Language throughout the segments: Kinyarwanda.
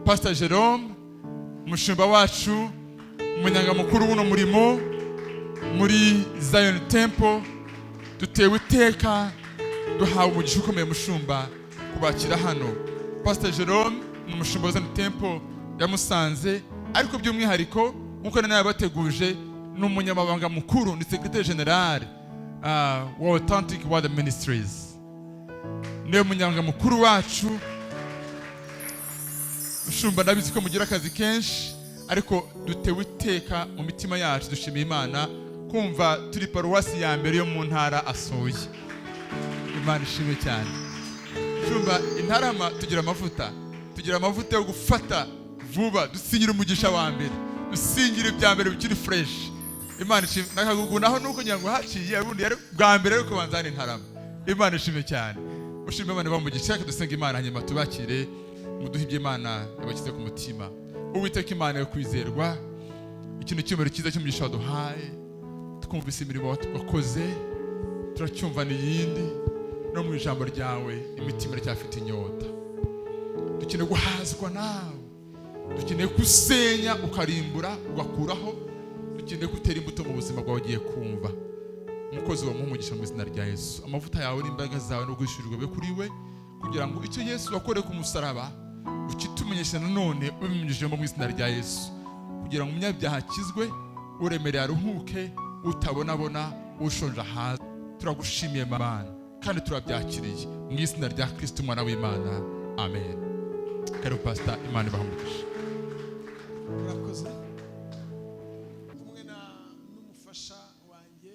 Pastor Jerome, umushumba wacu, umunyangamukuru w'uno murimo muri Zion Temple. Dutewe iteka, duhawe umugisha ukomeye, mushumba, kubakira hano. Pastor Jerome ni umushumba wa Zion Temple ya Musanze, ariko by'umwihariko, nk'uko nari nabateguje, ni umunyamabanga mukuru, ni secrétaire général wa Authentic Word Ministries, niwe munyamabanga mukuru wacu. Mushumba, ndabizi ko mugira akazi kenshi, ariko dutewe iteka mu mitima yacu, dushimiye Imana kumva turi paruwasi ya mbere yo mu ntara asuye. Imana ishimwe cyane. Mushumba, intarama tugira amavuta, tugira amavuta yo gufata vuba, dusinyira umugisha wa mbere, dusingira ibya mbere bikiri fresh. Imana ishimwe. Nakagugu naho nuko ngira ngo haciye ubundi yari bwa mbere ariko banza hano intarama. Imana ishimwe cyane. Mushimwe, Imana bamugisha. Reka dusenga Imana, hanyuma tubakire, muduhe ibyo Imana yabashyize ku mutima. Uwiteka Imana yo kwizerwa, ikintu cyumweru cyiza cy'umugisha waduhaye, twumvise imirimo wakoze, turacyumva n'iyindi no mu ijambo ryawe. Imitima iracyafite inyota, dukeneye guhazwa nawe, dukeneye gusenya ukarimbura ugakuraho, dukeneye gutera imbuto mu buzima bwawe. Ugiye kumva umukozi wa umugisha mu izina rya Yesu. Amavuta yawe n'imbaraga zawe no guhishurirwa bibe kuri we, kugira ngo icyo Yesu wakoreye ku musaraba ukitumenyesha nanone ubimunyujijemo mu izina rya Yesu, kugira ngo umunyabyaha akizwe, uremereye aruhuke, utabonabona, ushonje ahaze. Turagushimiye Mana, kandi turabyakiriye mu izina rya Kristo umwana w'Imana, amen. Karibu pastor, Imana ibahe umugisha. Murakoze. Kumwe na n'umufasha wanjye,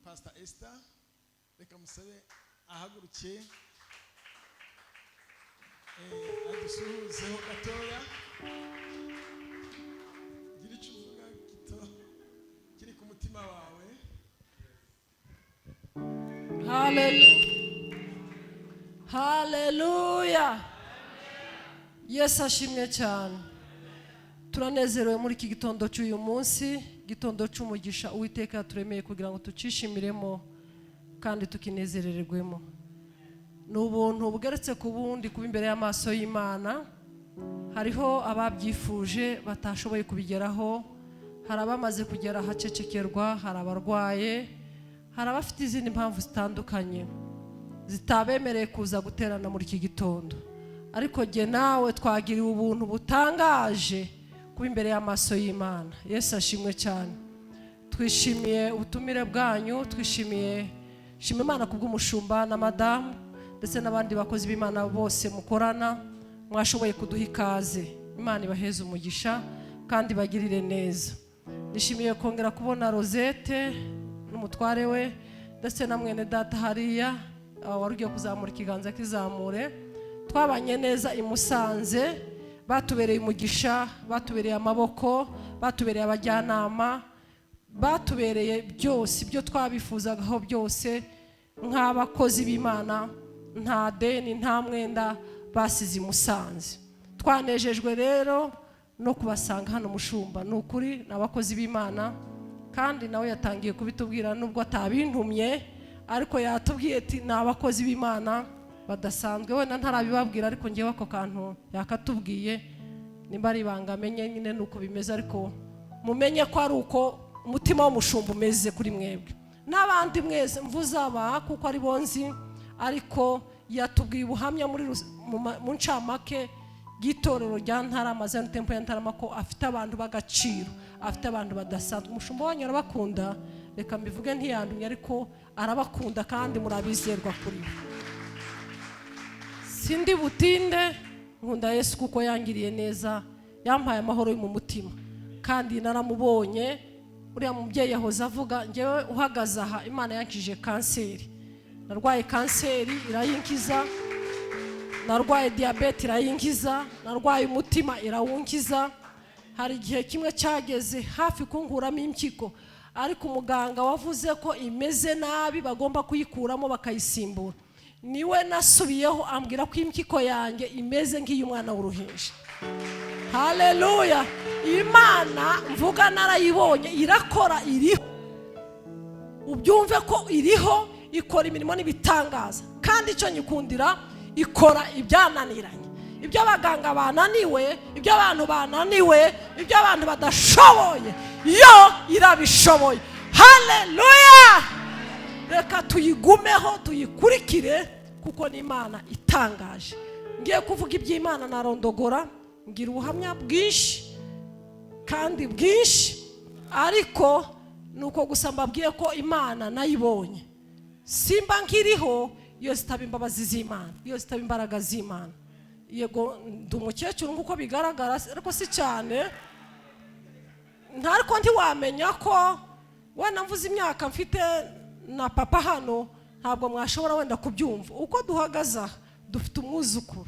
Pastor Esther, reka musabe ahaguruke adusuhuzeho gatoya. Gira icyo uvuga gito kiri ku mutima wawe. Haleluya, haleluya! Yesu ashimwe cyane. Turanezerewe muri iki gitondo cy'uyu munsi, gitondo cy'umugisha Uwiteka yaturemeye kugira ngo tucishimiremo kandi tukinezererwemo. Ni ubuntu bugeretse ku bundi kuba imbere y'amaso y'Imana. Hariho ababyifuje batashoboye kubigeraho, hari abamaze kugera ahacecekerwa, hari abarwaye, hari abafite izindi mpamvu zitandukanye zitabemereye kuza guterana muri iki gitondo, ariko jye nawe twagiriwe ubuntu butangaje kuba imbere y'amaso y'Imana. Yesu ashimwe cyane. Twishimiye ubutumire bwanyu, twishimiye shima Imana kubw'umushumba na madamu ndetse n'abandi bakozi b'Imana bose mukorana. Mwashoboye kuduha ikaze, Imana ibaheze umugisha kandi bagirire neza. Nishimiye kongera kubona Rosette n'umutware we ndetse na mwene data hariya wari ugiye kuzamura ikiganza kizamure. Twabanye neza i Musanze, batubereye umugisha, batubereye amaboko, batubereye abajyanama, batubereye byose ibyo twabifuzagaho byose nk'abakozi b'Imana. Nta deni, nta mwenda basize i Musanze. Twanejejwe rero no kubasanga hano. Mushumba, ni ukuri ni abakozi b'Imana, kandi nawe yatangiye kubitubwira nubwo atabintumye, ariko yatubwiye ati ni abakozi b'Imana badasanzwe. Wenda ntarabibabwira, ariko ngewe ako kantu yakatubwiye. Nimba ari ibanga amenye nyine ni uko bimeze, ariko mumenye ko ari uko umutima w'umushumba umeze kuri mwebwe n'abandi mwese. Mvuze aba kuko ari bo nzi, ariko yatubwiye ubuhamya muri mu ncamake y'itorero rya Ntarama, Zion Temple ya Ntarama, ko afite abantu b'agaciro, afite abantu badasanzwe. Umushumba wanyu arabakunda, reka mbivuge, ntiyandumye, ariko arabakunda kandi murabizerwa kuri we. Sindi butinde. Nkunda Yesu kuko yangiriye neza, yampaye amahoro yo mu mutima, kandi naramubonye. Uriya mubyeyi yahoze avuga, ngewe uhagaze aha, Imana yankijije kanseri. Narwaye kanseri irayinkiza, narwaye diyabete irayinkiza, narwaye umutima irawunkiza. Hari igihe kimwe cyageze hafi kunkuramo impyiko, ariko umuganga wavuze ko imeze nabi bagomba kuyikuramo bakayisimbura, niwe nasubiyeho ambwira ko impyiko yanjye imeze nk'iy'umwana w'uruhinja. Haleluya! Imana mvuga narayibonye, irakora, iriho. Ubyumve ko iriho, ikora imirimo n'ibitangaza, kandi icyo nyikundira, ikora ibyananiranye. Ibyo abaganga bananiwe, ibyo abantu bananiwe, ibyo abantu badashoboye, yo irabishoboye. Haleluya! Reka tuyigumeho, tuyikurikire, kuko ni Imana itangaje. Ngiye kuvuga iby'Imana narondogora, ngira ubuhamya bwinshi kandi bwinshi, ariko ni uko gusa mbabwiye ko Imana nayibonye. Simba nkiriho iyo zitaba imbabazi z'Imana, iyo zitaba imbaraga z'Imana. Yego, ndi umukecuru nk'uko bigaragara, ariko si cyane, ntariko ntiwamenya ko wenda mvuze imyaka mfite na papa hano, ntabwo mwashobora wenda kubyumva. Uko duhagaze aha, dufite umwuzukuru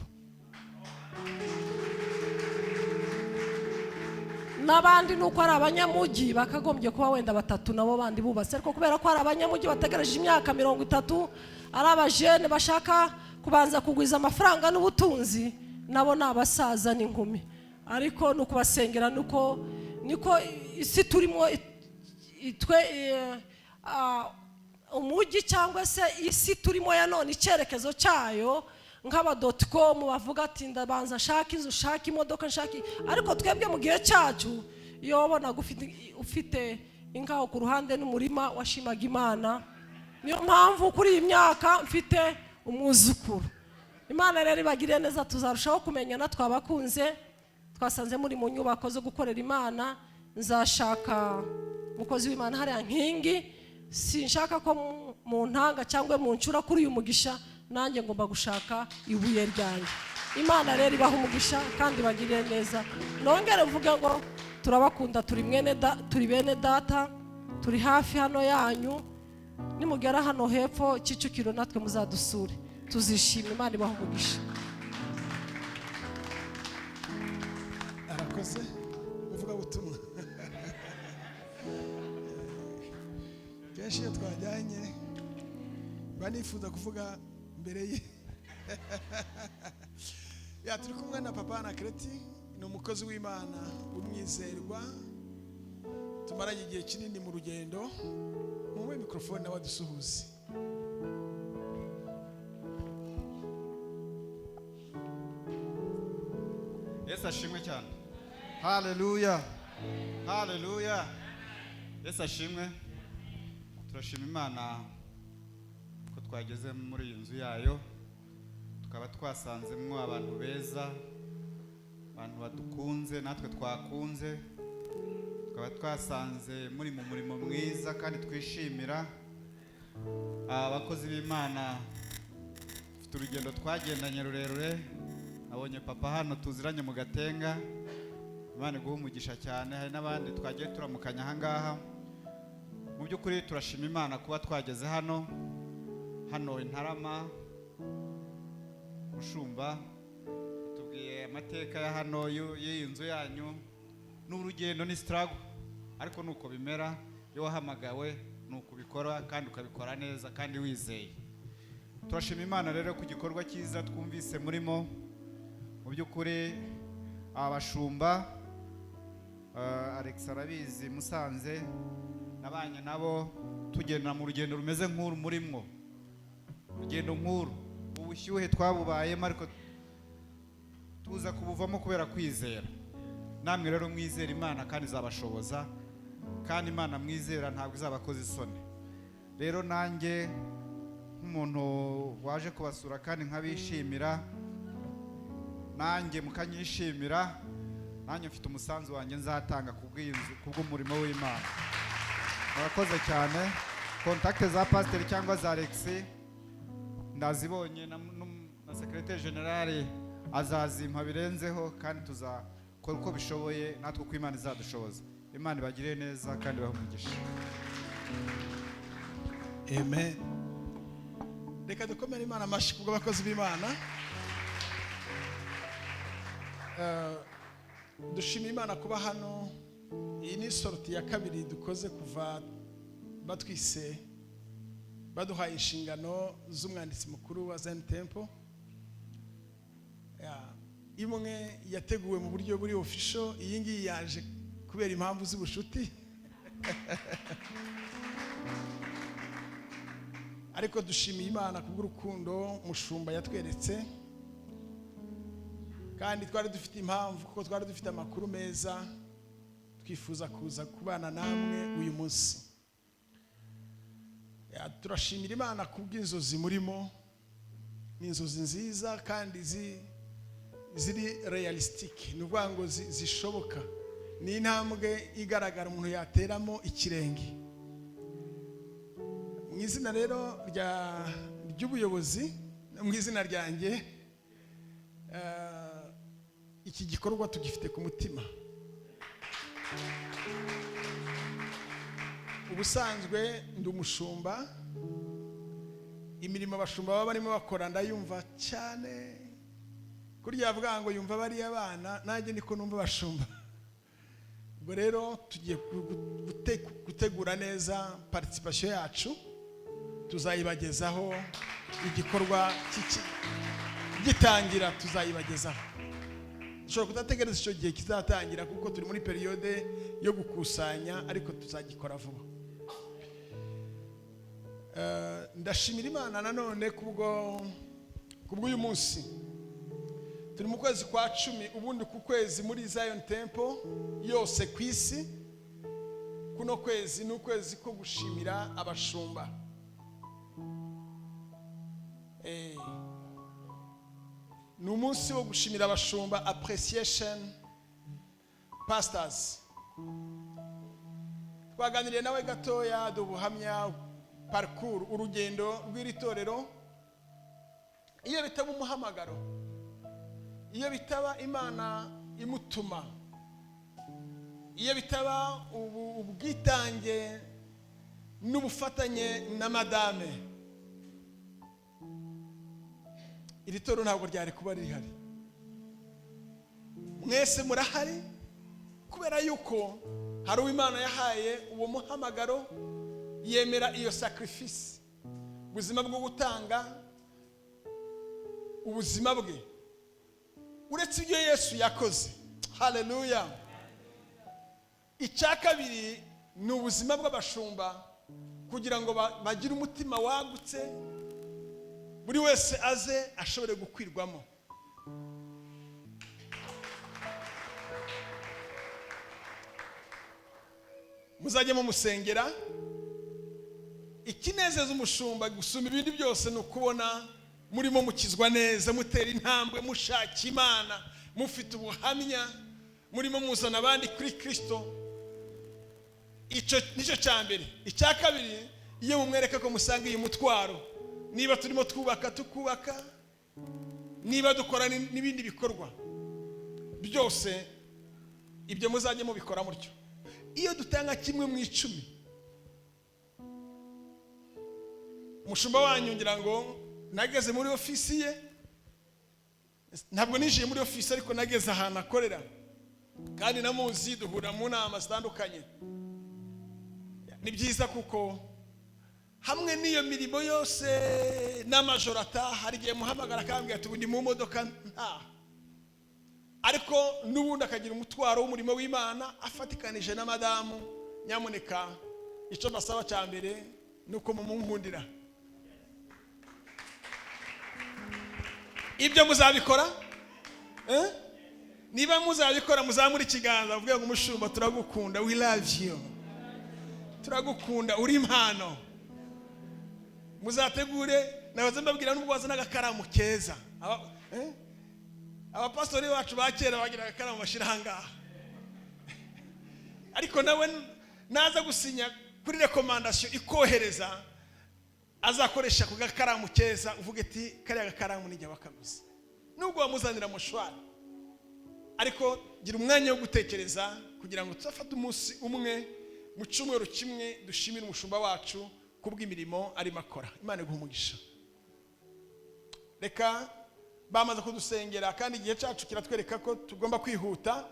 n'abandi, nuko ari abanyamujyi bakagombye kuba wenda batatu nabo bandi bubatse, ariko kubera ko ari abanyamujyi bategereje imyaka 30, ari abajene bashaka kubanza kugwiza amafaranga n'ubutunzi, nabo ni abasaza n'inkumi. Ariko ni ukubasengera, nuko niko isi turimo itwe umujyi cyangwa se isi turimo ya none, icyerekezo cyayo nk'aba dot-com bavuga ati: "Ndabanza nshaka inzu, nshaka imodoka, nshaka." Ariko twebwe mu gihe cyacu, iyo wabonaga ufite inkaho ku ruhande n'umurima, washimaga Imana. Niyo mpamvu kuri iyi myaka mfite umwuzukuru. Imana rero ibagiriye neza, tuzarushaho kumenyana. Twabakunze, twasanze muri mu nyubako zo gukorera Imana. Nzashaka umukozi w'Imana hariya nkingi. Sinshaka ko mu ntanga cyangwa mu ncura kuri uyu mugisha, nanjye ngomba gushaka ibuye ryanjye. Imana rero ibaha umugisha kandi ibagirire neza. Nongere mvuge ngo turabakunda, turi mwene da, turi bene data, turi hafi hano yanyu. Nimugera hano hepfo Kicukiro, natwe muzadusure, tuzishima. Imana ibaha umugisha. Arakoze umuvugabutumwa. Kenshi iyo twajyanye mba nifuza kuvuga mbere ye. Ya, turi kumwe na papa na Kreti, ni umukozi w'Imana w'umwizerwa tumaranye igihe kinini mu rugendo. Mumuhe mikorofone nawe adusuhuze. Yesu ashimwe cyane! Haleluya, haleluya! Yesu ashimwe! Turashima Imana ko twageze muri iyi nzu yayo, tukaba twasanzemo abantu beza, abantu badukunze natwe twakunze, tukaba twasanze muri mu murimo mwiza kandi twishimira. Abakozi b'Imana dufite urugendo twagendanye rurerure. Nabonye papa hano tuziranye mu Gatenga, Imana iguha umugisha cyane. Hari n'abandi twagiye turamukanya aha ngaha. Mu by'ukuri turashima Imana kuba twageze hano, hano i Ntarama. Mushumba tubwiye amateka ya hano y'iyi nzu yanyu. Ni urugendo, ni struggle, ariko nuko bimera iyo wahamagawe, ni ukubikora kandi ukabikora neza kandi wizeye. Turashima Imana rero ku gikorwa cyiza twumvise murimo. Mu by'ukuri aba bashumba, Alex arabizi, Musanze nabanye nabo, tugenda mu rugendo rumeze nk'uru murimwo, urugendo nk'uru, ubushyuhe twabubayemo, ariko tuza kubuvamo kubera kwizera. Namwe rero mwizera Imana kandi izabashoboza, kandi Imana mwizera ntabwo izabakoza isoni. Rero nanjye nk'umuntu waje kubasura kandi nkabishimira, nanjye mukanyishimira, nanjye mfite umusanzu wanjye nzatanga kubw'iyi nzu, kubw'umurimo w'Imana. Murakoze cyane. Contact za pasiteri cyangwa za Alex ndazibonye, na secrétaire général azazimpa birenzeho, kandi tuzakora uko bishoboye natwe uko Imana izadushoboza. Imana ibagirire neza kandi ibahe umugisha. Amen. Reka dukomere Imana amashyi kubw'abakozi b'Imana. Dushima Imana kuba hano. Iyi ni sortie ya kabiri dukoze kuva batwise, baduhaye inshingano z'umwanditsi mukuru wa Zion Temple. Ya, imwe yateguwe mu buryo buri official, iyi ngiyi yaje kubera impamvu z'ubushuti. Ariko dushimiye Imana kubw'urukundo mushumba yatweretse. Kandi twari dufite impamvu, kuko twari dufite amakuru meza, twifuza kuza kubana namwe uyu munsi. Ya, turashimira Imana kubw'inzozi murimo. Ni inzozi nziza kandi ziri realistic, ni ukuvuga ngo zishoboka. Ni intambwe igaragara umuntu yateramo ikirenge. Mu izina rero ry'ubuyobozi, mu izina ryanjye, iki gikorwa tugifite ku mutima. Ubusanzwe ndi umushumba, imirimo abashumba baba barimo bakora ndayumva cyane. Kurya bavuga ngo yumva bariya bana, nanjye niko numva abashumba. Ubwo rero tugiye gutegura neza participation yacu, tuzayibagezaho igikorwa gitangira, tuzayibagezaho. Dushobora kudategereza icyo gihe kizatangira kuko turi muri période yo gukusanya, ariko tuzagikora vuba. Ndashimira Imana nanone kubw'uyu munsi. Turi mu kwezi kwa 10. Ubundi ku kwezi muri Zion Temple yose ku isi, kuno kwezi ni ukwezi ko gushimira abashumba. Ni umunsi wo gushimira abashumba, appreciation pastors. Twaganiriye nawe gatoya, ubuhamya, parcours, urugendo rw'iri torero. Iyo bitaba umuhamagaro, iyo bitaba Imana imutuma, iyo bitaba ubwitange n'ubufatanye na madame, iri torero ntabwo ryari kuba rihari. Mwese murahari kubera yuko hari uwo Imana yahaye uwo muhamagaro, yemera iyo sacrifice, ubuzima bwo gutanga ubuzima bwe. Uretse ibyo Yesu yakoze, haleluya, icya kabiri ni ubuzima bw'abashumba, kugira ngo bagire umutima wagutse, buri wese aze ashobore gukwirwamo. Muzajye mumusengera. Ikinezeza umushumba gusumba ibindi byose ni ukubona murimo mukizwa neza, mutera intambwe, mushaka Imana, mufite ubuhamya, murimo muzana abandi kuri Kristo. Icyo nicyo cya mbere. Icya kabiri, iyo mumwereka ko musanga iyi mutwaro, niba turimo twubaka tukubaka, niba dukora n'ibindi bikorwa byose, ibyo muzajye mubikora mutyo. Iyo dutanga kimwe mu 10, umushumba wanyu, ngira ngo nageze muri ofisi ye, ntabwo ninjiye muri ofisi, ariko nageze ahantu akorera, kandi namuzi, duhura mu nama zitandukanye. Ni byiza kuko hamwe n'iyo mirimo yose n'amajoro ataha, hari igihe muhamagara akambwira ati ubu ndi mu modoka ntaha, ariko n'ubundi akagira umutwaro w'umurimo w'Imana afatikanije na madamu. Nyamuneka, icyo mbasaba cya mbere ni uko mumunkundira. Ibyo muzabikora? Niba muzabikora, muzamure ikiganza uvuge ngo umushumba turagukunda, we love you, turagukunda, uri impano. Muzategure, nabaze mbabwira, nubwo wazana agakaramu keza. Abapasitori bacu ba kera bagira agakaramu bashyira aha ngaha, ariko nawe naza gusinya kuri recommandation ikohereza, azakoresha ku gakaramu keza, uvuge ati kariya gakaramu nijya wakaguze, nubwo wamuzanira mouchoir. Ariko gira umwanya wo gutekereza kugira ngo tuzafate umunsi umwe mu cyumweru kimwe dushimire umushumba wacu kubw'imirimo arimo akora. Imana iguhe umugisha. Reka bamaze kudusengera, kandi igihe cyacu kiratwereka ko tugomba kwihuta.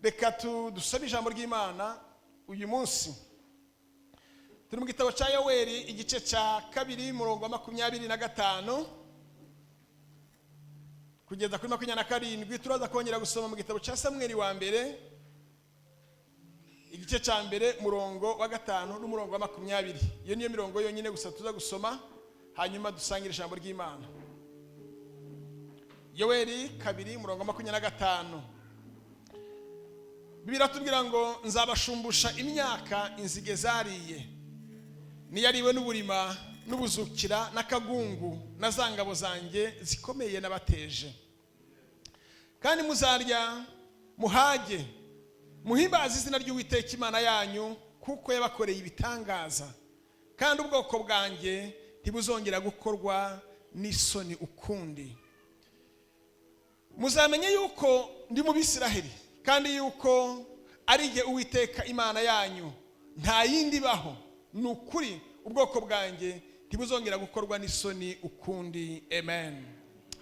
Reka dusabe ijambo ry'Imana. Uyu munsi turi mu gitabo cya Yoweri, igice cya 2, umurongo wa 25 kugeza kuri 27. Turaza kongera gusoma mu gitabo cya Samweli wa mbere, igice cya mbere, umurongo wa 5 n'umurongo wa 20. Iyo niyo mirongo yonyine gusa tuza gusoma, hanyuma dusangire ijambo ry'Imana. Yoweri 2 umurongo wa 25. Bibiliya iratubwira ngo nzabashumbusha imyaka inzige zariye, niyariwe n'uburima n'ubuzukira n'akagungu na za ngabo zanjye zikomeye nabateje. Kandi muzarya muhage, muhimbaze izina ry'Uwiteka Imana yanyu, kuko yabakoreye ibitangaza, kandi ubwoko bwanjye ntibuzongera gukorwa n'isoni ukundi. Muzamenye yuko ndi mu Bisiraheli, kandi yuko ari jye Uwiteka Imana yanyu, nta yindi ibaho. Ni ukuri ubwoko bwanjye ntibuzongera gukorwa n'isoni ukundi. Amen,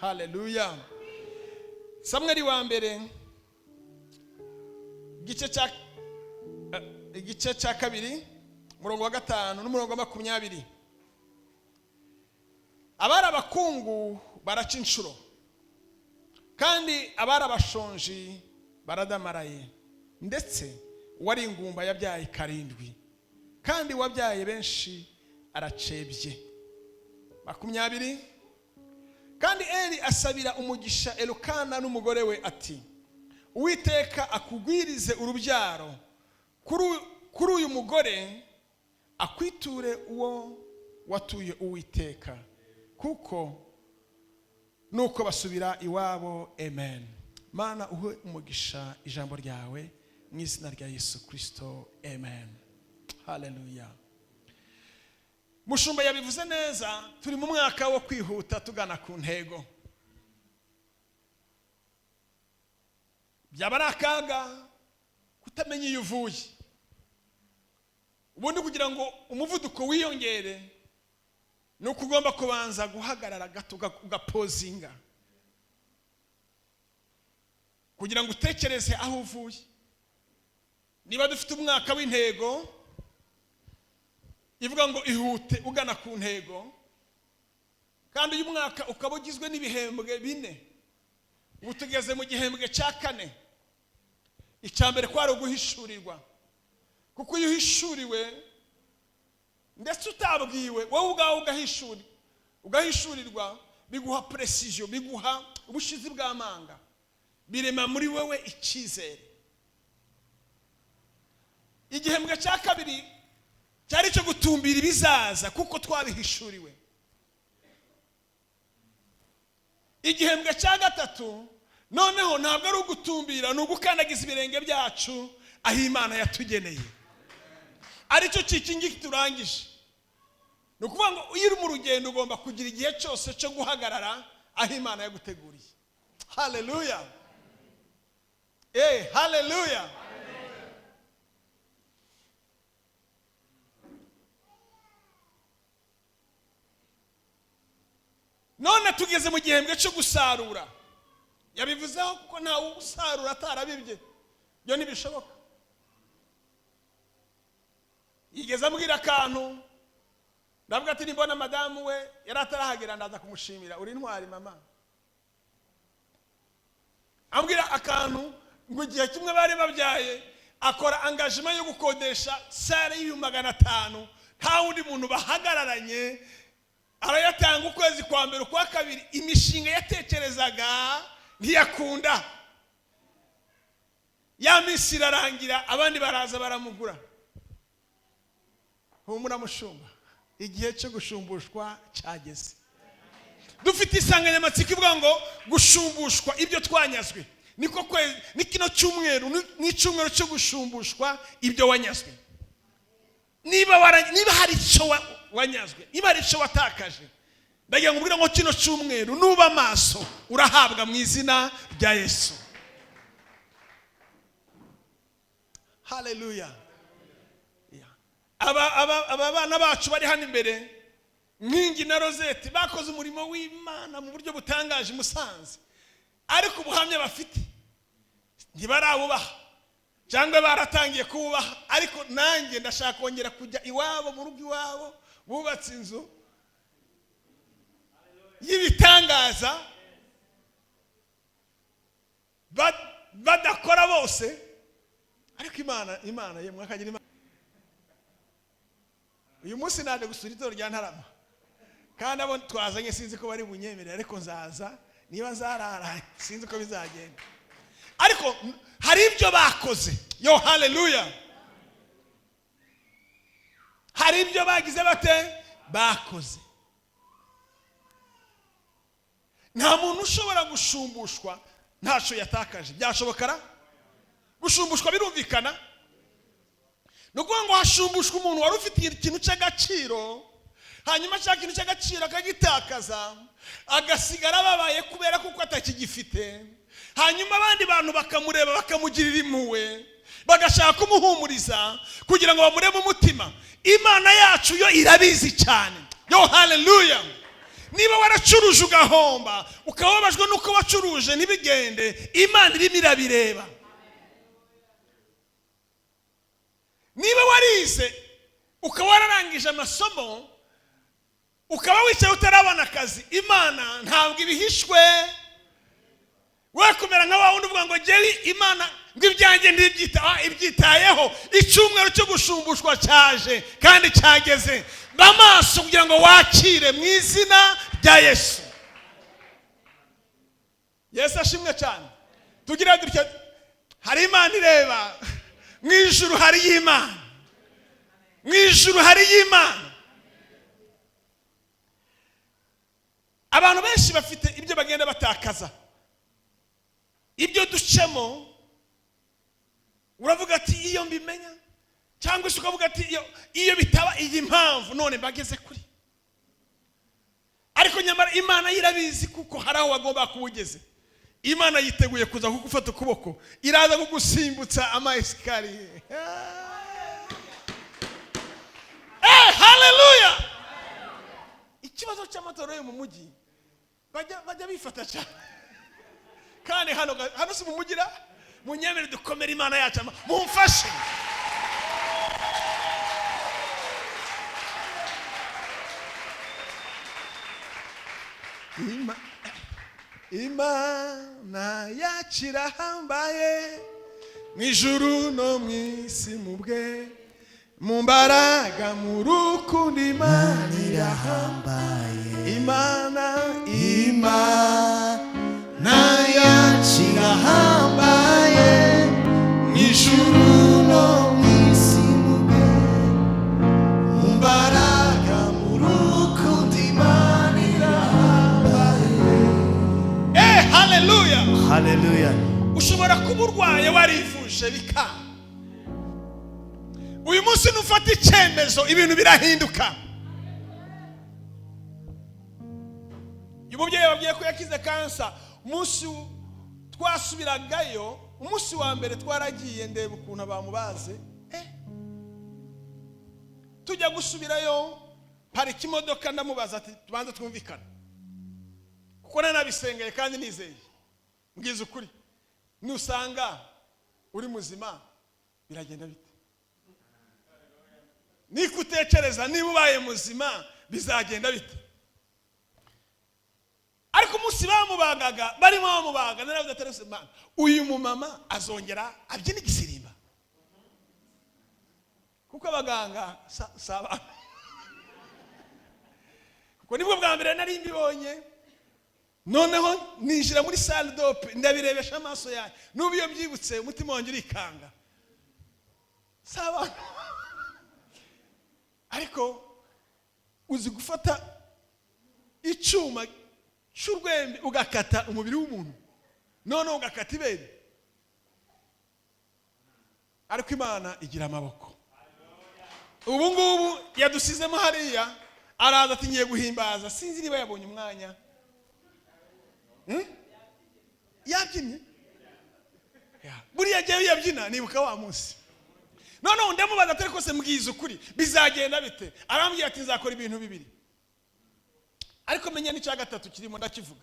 haleluya. Samweli wa mbere igice cya 2 umurongo wa 5 n'umurongo wa 20. Abari abakungu baraca inshuro, kandi abari abashonji baradamaraye, ndetse uwari ingumba yabyaye 7, kandi wabyaye benshi aracebye. 20. Kandi Eli asabira umugisha Elukana n'umugore we ati: Uwiteka akugwirize urubyaro kuri uyu mugore, akwiture uwo watuye Uwiteka, kuko nuko basubira iwabo. Amen. Mana, uhe umugisha ijambo ryawe mu izina rya Yesu Kristo. Amen, haleluya. Mushumba yabivuze neza, turi mu mwaka wo kwihuta tugana ku ntego. Byaba ari akaga kutamenya iyo uvuye. Ubundi kugira ngo umuvuduko wiyongere ni uko ugomba kubanza guhagarara gato, ugapozinga, kugira ngo utekereze aho uvuye. Niba dufite umwaka w'intego ivuga ngo ihute ugana ku ntego, kandi uyu mwaka ukaba ugizwe n'ibihembwe 4, ubu tugeze mu gihembwe cya 4. Icya mbere kwari uguhishurirwa, kuko iyo uhishuriwe ndetse utabwiwe, wowe ubwawe ugahishurirwa, biguha precision, biguha ubushizi bw'amanga, birema muri wewe icyizere. Igihembwe cya 2 cyari cyo gutumbira ibizaza, kuko twabihishuriwe. Igihembwe cya 3 noneho ntabwo ari ugutumbira, ni ugukandagiza ibirenge byacu aho Imana yatugeneye, aricyo kikingi turangije. Ni ukuvuga ngo iyo uri mu rugendo ugomba kugira igihe cyose cyo guhagarara aho Imana yaguteguriye. Haleluya, haleluya. None tugeze mu gihembwe cyo gusarura. Yabivuzeho kuko ntawe usarura atarabibye, byo ntibishoboka. Yigeze ambwira akantu, ndavuga ati nimbona madamu we yari atarahagera ndaza kumushimira, uri intwari mama. Ambwira akantu ngo igihe kimwe bari babyaye akora engagement yo gukodesha sale y'500, nta wundi muntu bahagararanye, arayatanga ukwezi kwa mbere ukwa kabiri, imishinga yatekerezaga ntiyakunda, ya minsi irarangira, abandi baraza baramugura. Humura mushumba, igihe cyo gushumbushwa cyageze. Dufite insanganyamatsiko ivuga ngo gushumbushwa ibyo twanyazwe. Niko kwezi, ni kino cyumweru, ni icyumweru cyo gushumbushwa ibyo wanyazwe. Niba hari icyo wanyazwe, niba hari icyo watakaje, ndagira ngo ubwire ngo kino cyumweru nuba amaso urahabwa mu izina rya Yesu. Haleluya. Aba bana bacu bari hano imbere, Nkingi na Rosette, bakoze umurimo w'Imana mu buryo butangaje Musanze, ariko ubuhamya bafite ntibarabubaha cyangwa baratangiye kububaha. Ariko nanjye ndashaka kongera kujya iwabo, mu rugo iwabo bubatse inzu y'ibitangaza badakora bose, ariko Imana yemwe akagira Imana. Uyu munsi naje gusura itorero rya Ntarama, kandi abo twazanye sinzi ko bari bunyemerere, ariko nzaza Niba zararaye sinzi uko bizagenda, ariko hari ibyo bakoze. Yo, haleluya! Hari ibyo bagize bate? Bakoze. Nta muntu ushobora gushumbushwa ntacyo yatakaje. Byashobokara gushumbushwa? Birumvikana. Ni ukuvuga ngo hashumbushwa umuntu wari ufite ikintu cy'agaciro, hanyuma cya kintu cy'agaciro akagitakaza, agasigara ababaye kubera kuko atakigifite. Hanyuma abandi bantu bakamureba, bakamugirira impuhwe, bagashaka kumuhumuriza kugira ngo bamurebe umutima. Imana yacu yo irabizi cyane. Yo, haleluya! Niba waracuruje ugahomba, ukaba wababajwe n'uko wacuruje ntibigende, Imana irimo irabireba. Niba warize, ukaba wararangije amasomo, ukaba wicaye utarabona akazi, Imana ntabwo ibihishwe. We kumera nka wa wundi uvuga ngo jyewe Imana ngo ibyanjye ntibyita, ibyitayeho. Icyumweru cyo gushumbushwa cyaje kandi cyageze. Ba maso kugira ngo wakire mu izina rya Yesu. Yesu ashimwe cyane. Tugira dutya, hari Imana ireba mu ijuru, hari y'Imana mu ijuru, hari y'Imana. Abantu benshi bafite ibyo bagenda batakaza, ibyo ducemo. Uravuga ati iyo mbimenya, cyangwa se ukavuga ati iyo bitaba iyi mpamvu none mbageze kuri. Ariko nyamara Imana irabizi, kuko hari aho wagomba kuba ugeze. Imana yiteguye kuza kugufata ukuboko, iraza kugusimbutsa ama escalier. Haleluya! Ikibazo cy'amatorero yo mu mujyi, bajya bifata cyane. Kandi hano si mu mujyi ra? Munyemere dukomere Imana yacu, mumfashe. Imana yacu irahambaye mu ijuru no mu isi, mu bwe, mu mbaraga, mu rukundo, Imana irahambaye. Imana yacu irahambaye mu ijuru no mu isi, mu bwe, mu mbaraga, mu rukundo, Imana irahambaye. Haleluya! Haleluya. Ushobora kuba urwaye, warivuje bikanga. Uyu munsi nufata icyemezo, ibintu birahinduka. Uyu mubyeyi yababwiye ko yakize kansa. Umunsi twasubiragayo, umunsi wa mbere twaragiye, ndeba ukuntu bamubaze. Tujya gusubirayo, parika imodoka, ndamubaza ati tubanze twumvikane, kuko nanabisengeye kandi nizeye. Mbwiza ukuri, nusanga uri muzima biragenda bite? Niko utekereza, niba ubaye muzima bizagenda bite? Ariko umunsi bamubagaga, barimo bamubaga, naravuze ati ariko Mana, uyu mumama azongera abyina igisirimba? Kuko abaganga si abantu. Kuko nibwo bwa mbere nari mbibonye. Noneho ninjira muri salle d'op, ndabirebesha amaso yanjye. N'ubu iyo byibutse umutima wanjye urikanga. Si abantu. Ariko uzi gufata icyuma cy'urwembe ugakata umubiri w'umuntu, noneho ugakata ibere? Ariko Imana igira amaboko. Ubu ngubu yadusizemo hariya, araza ati ngiye guhimbaza. Sinzi niba yabonye umwanya. Yabyinnye. Buriya agiye yabyina, nibuka wa munsi. Noneho ndamubaza atari kose, mbwiza ukuri, bizagenda bite? Arambwira ati nzakora ibintu bibiri, ariko menya n'icya gatatu kirimo ndakivuga.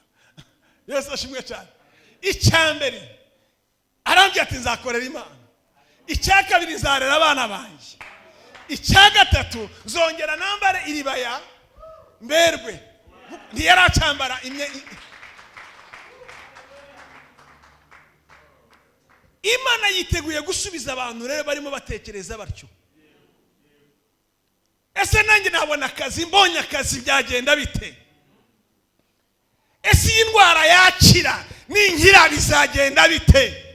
Yesu ashimwe cyane. Icya mbere, arambwira ati nzakorera Imana. Icya kabiri, nzarera abana banjye. Icya gatatu, nzongera nambare iribaya mberwe. Ntiyaracambara imye. Imana yiteguye gusubiza abantu rero barimo batekereza batyo: ese nanjye nabona akazi? Mbonye akazi byagenda bite? Ese iyi ndwara yakira, ninkira bizagenda bite?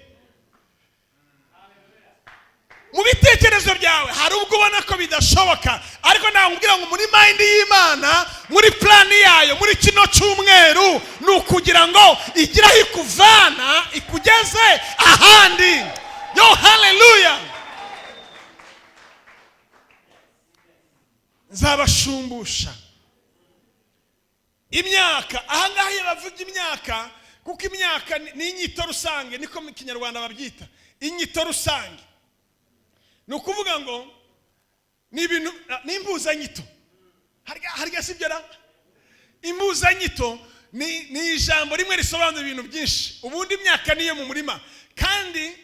Mu bitekerezo byawe hari ubwo ubona ko bidashoboka, ariko nakubwira ngo muri mind y'Imana, muri plan yayo, muri kino cyumweru ni ukugira ngo igire aho ikuvana ikugeze ahandi. Yo haleluya! Nzabashumbusha imyaka. Ahangaha iyo bavuga imyaka, kuko imyaka ni inyito rusange, niko mu Kinyarwanda babyita inyito rusange, ni ukuvuga ngo ni ibintu, ni impuzanyito. Harya si byo ra? Impuzanyito ni ijambo rimwe risobanura ibintu byinshi. Ubundi imyaka niyo mu murima, kandi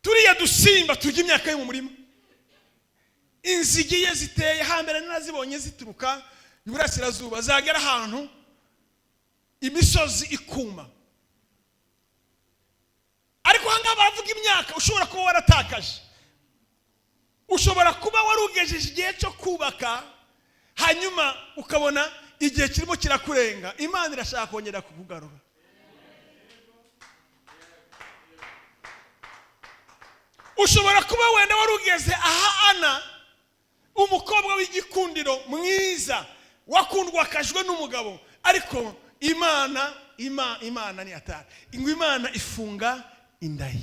turiya dusimba turya imyaka yo mu murima. Inzige iyo ziteye, hambere narazibonye zituruka iburasirazuba, zagera ahantu imisozi ikuma. Ariko aha ngaha baravuga imyaka ushobora kuba waratakaje, ushobora kuba warugejeje igihe cyo kubaka, hanyuma ukabona igihe kirimo kirakurenga. Imana irashaka kongera kukugarura. Ushobora kuba wenda warugeze aha Ana, umukobwa w'igikundiro mwiza wakundwakajwe n'umugabo, ariko Imana Imana ni atari ngo Imana ifunga inda ye.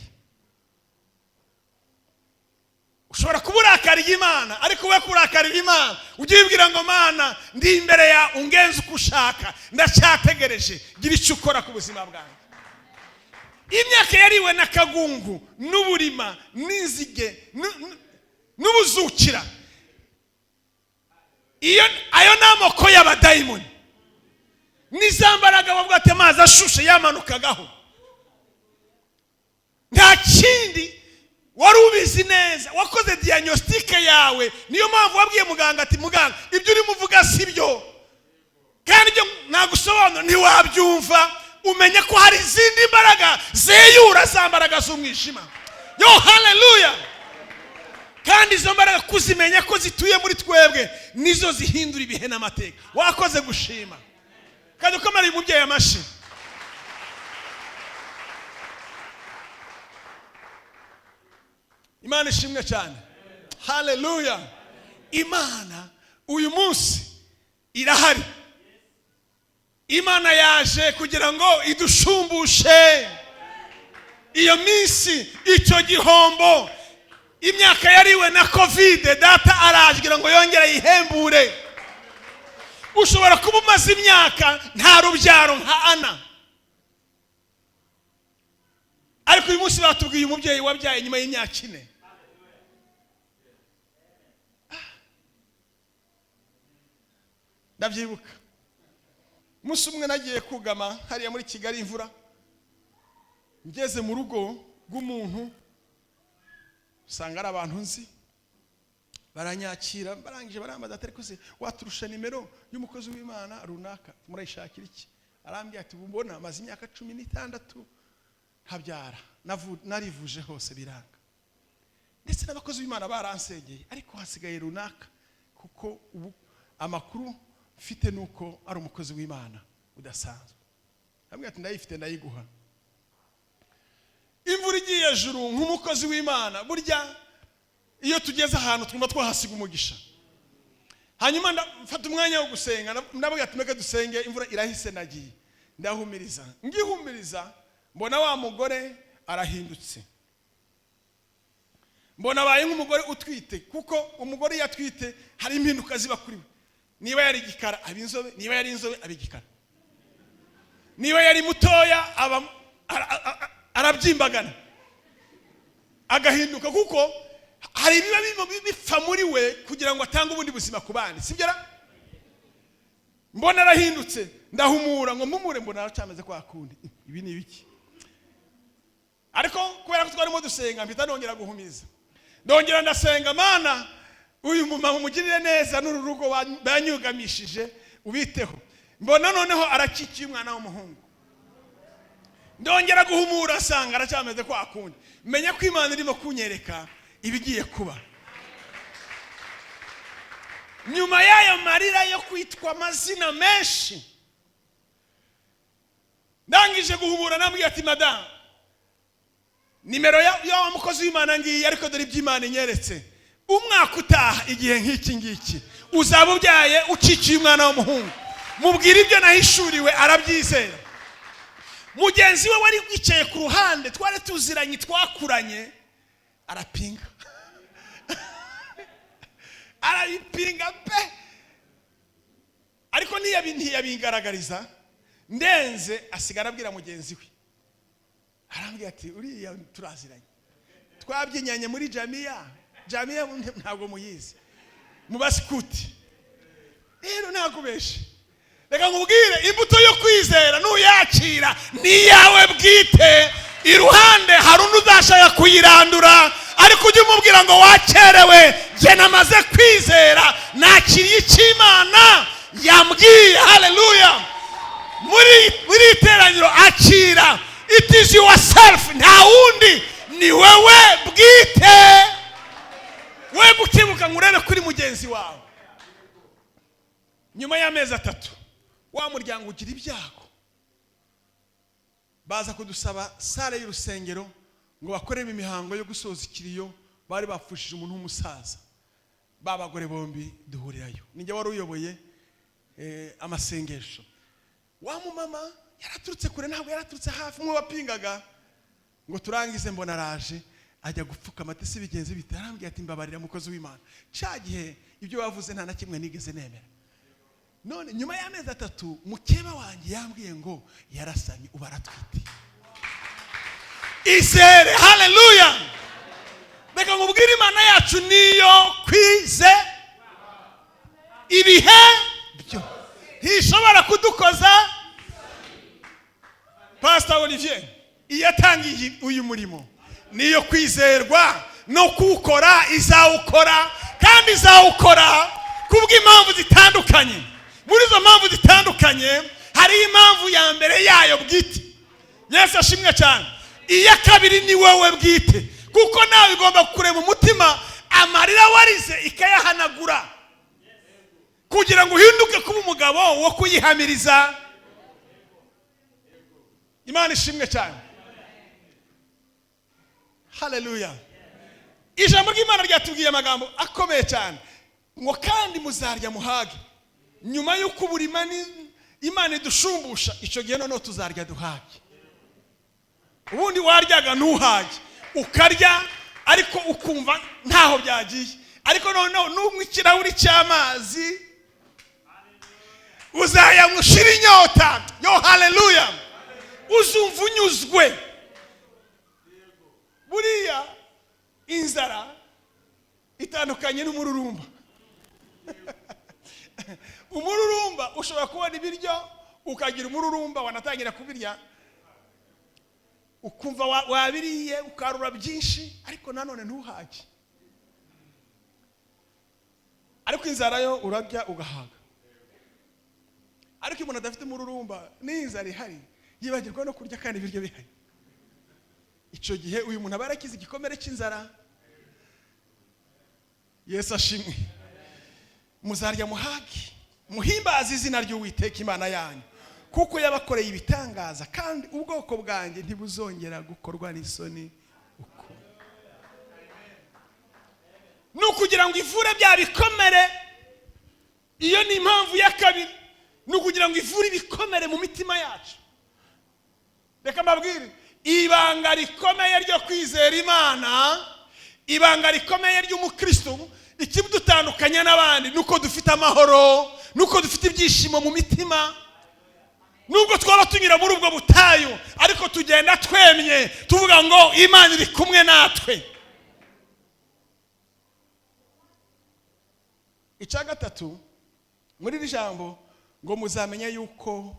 Ushobora kuba urakariye Imana, ariko we kurakarira Imana ujye wibwira ngo Mana ndi imbere ya ungenze uko ushaka, ndacyategereje, gira icyo ukora ku buzima bwanjye. Imyaka yariwe n'akagungu n'uburima n'inzige n'ubuzukira, iyo ayo ni amoko y'abadayimoni n'izambaraga bavuga ati amazi ashushe yamanukagaho. Nta kindi wari ubizi neza, wakoze diagnostique yawe. Niyo mpamvu wabwiye muganga ati muganga ibyo urimo uvuga si byo, kandi ibyo nagusobanura ntiwabyumva. Umenye ko hari izindi mbaraga zeyura za mbaraga z'umwijima. Yo haleluya! Kandi izo mbaraga kuzimenya ko zituye muri twebwe nizo zihindura ibihe n'amateka. Wakoze gushima, kandi ukomere uyu mubyeyi amashyi. Imana ishimwe cyane. Haleluya! Imana uyu munsi irahari. Imana yaje kugira ngo idushumbushe iyo minsi, icyo gihombo, imyaka yariwe na Covid. Data araje kugira ngo yongere yihembure. Ushobora kuba umaze imyaka nta rubyaro nka Ana, ariko uyu munsi batubwiye umubyeyi wabyaye nyuma y'imyaka 4. Ndabyibuka umunsi umwe nagiye kugama hariya muri Kigali imvura, ngeze mu rugo rw'umuntu usanga ari abantu nzi, baranyakira, barangije barambaza ati ariko se waturusha nimero y'umukozi w'Imana runaka, murayishakira iki? Arambwira ati mbona maze imyaka 16 ntabyara, narivuje hose biranga, ndetse n'abakozi b'Imana baransengeye, ariko hasigaye runaka, kuko ubu amakuru mfite nuko ari umukozi w'Imana udasanzwe. Arambwira ati ndayifite ndayiguha. Imvura igiye juru nk'umukozi w'Imana, burya iyo tugeze ahantu twumva twahasiga umugisha. Hanyuma mfata umwanya wo gusenga, ndavuga ati meke dusenge, imvura irahise nagiye. Ndahumiriza, ngihumiriza mbona wa mugore arahindutse, mbona abaye nk'umugore utwite, kuko umugore iyo atwite hari impinduka ziba kuri we. Niba yari igikara aba inzobe, niba yari inzobe aba igikara, niba yari mutoya aba arabyimbagana agahinduka, kuko hari ibiba bipfa muri we kugira ngo atange ubundi buzima ku bandi, sibyo ra? Mbona arahindutse, ndahumura ngo mpumure, mbona aracyameze kwa kundi. Ibi ni ibiki? Ariko kubera ko twarimo dusenga mpita nongera guhumiza, ndongera ndasenga, Mana uyu mumama umugirire neza n'uru rugo banyugamishije ubiteho. Mbona noneho arakikiye umwana w'umuhungu, ndongera guhumura asanga aracyameze kwa kundi. Menya ko Imana irimo kunyereka ibigiye kuba. Nyuma y'ayo marira yo kwitwa amazina menshi, ndangije guhubura, nambwiye ati: "Madamu, nimero ya wa mukozi w'Imana ngiyi, ariko dore iby'Imana inyeretse: umwaka utaha igihe nk'iki ngiki uzaba ubyaye, ucikiye umwana w'umuhungu." Mubwira ibyo nahishuriwe, arabyizera. Mugenzi we wari wicaye ku ruhande, twari tuziranye, twakuranye, arapinga, arabipinga pe, ariko ntiyabingaragariza. Ndenze asigara abwira mugenzi we, arambwira ati: "Uriya turaziranye, twabyinyanye muri jamiya." Jamiya ntabwo muyizi, mu basikuti. Rero ntakubeshe, reka nkubwire: imbuto yo kwizera nuyakira ni iyawe bwite. Iruhande hari undi uzashaka kuyirandura, ariko ujye umubwira ngo: "Wakerewe, jye namaze kwizera, nakiriye icyo Imana yambwiye." Haleluya! Muri iri teraniro, akira. It is yourself, nta wundi, ni wowe bwite. We gukebuka ngo urebe kuri mugenzi wawe. Nyuma y'amezi 3, wa muryango ugira ibyago, baza kudusaba salle y'urusengero ngo bakoremo imihango yo gusoza ikiriyo, bari bapfushije umuntu w'umusaza. Ba bagore bombi duhurirayo, nijye wari uyoboye amasengesho. Wa mumama yaraturutse kure, ntabwo yaraturutse hafi, umwe wapingaga. Ngo turangize, mbona araje, ajya gupfukama, ati: "Si bigenze bite?" Arambwira ati: "Mbabarira, mukozi w'Imana, cya gihe ibyo wavuze nta na kimwe nigeze nemera. None nyuma y'amezi 3 mukeba wanjye yambwiye ngo yarasamye, ubu aratwite." Izere! Haleluya! Reka nkubwire: Imana yacu niyo kwize ibihe byo, ntishobora kudukoza. Pastor Olivier, iyo atangiye uyu murimo niyo kwizerwa no kuwukora, izawukora, kandi izawukora kubw'impamvu zitandukanye. Muri izo mpamvu zitandukanye hariho impamvu ya mbere yayo bwite. Yesu ashimwe cyane! Iya kabiri ni wowe bwite, kuko nawe igomba kureba umutima, amarira warize ikayahanagura kugira ngo uhinduke kuba umugabo wo kuyihamiriza. Imana ishimwe cyane! Haleluya! Ijambo ry'Imana ryatubwiye amagambo akomeye cyane ngo: "Kandi muzarya muhage." Nyuma y'uko uburima Imana idushumbusha, icyo gihe noneho tuzarya duhage. Ubundi waryaga ntuhage, ukarya ariko ukumva ntaho byagiye, ariko noneho nunywa ikirahuri cy'amazi uzayanywa ushira inyota yo. Haleluya! Uzumva unyuzwe. Buriya inzara itandukanye n'umururumba. Umururumba, ushobora kubona ibiryo ukagira umururumba, wanatangira kubirya ukumva wabiriye, ukarura byinshi, ariko nanone ntuhage. Ariko inzara yo urarya ugahaga. Ariko iyo umuntu adafite umururumba n'inzara ihari, yibagirwa no kurya kandi ibiryo bihari. Icyo gihe uyu muntu aba yarakize igikomere cy'inzara. Yesu ashimwe! "Muzarya muhage, muhimbaze izina ry'Uwiteka Imana yanyu, kuko yabakoreye ibitangaza, kandi ubwoko bwanjye ntibuzongera gukorwa n'isoni ukundi." Ni ukugira ngo ivure bya bikomere. Iyo ni impamvu ya kabiri, ni ukugira ngo ivure ibikomere mu mitima yacu. Reka mbabwire ibanga rikomeye ryo kwizera Imana, ibanga rikomeye ry'umukristo. Ikidutandukanya n'abandi ni uko dufite amahoro, ni uko dufite ibyishimo mu mitima. Nubwo twaba tunyura muri ubwo butayu, ariko tugenda twemye, tuvuga ngo Imana iri kumwe natwe. Icya gatatu muri iri jambo ngo: "Muzamenya yuko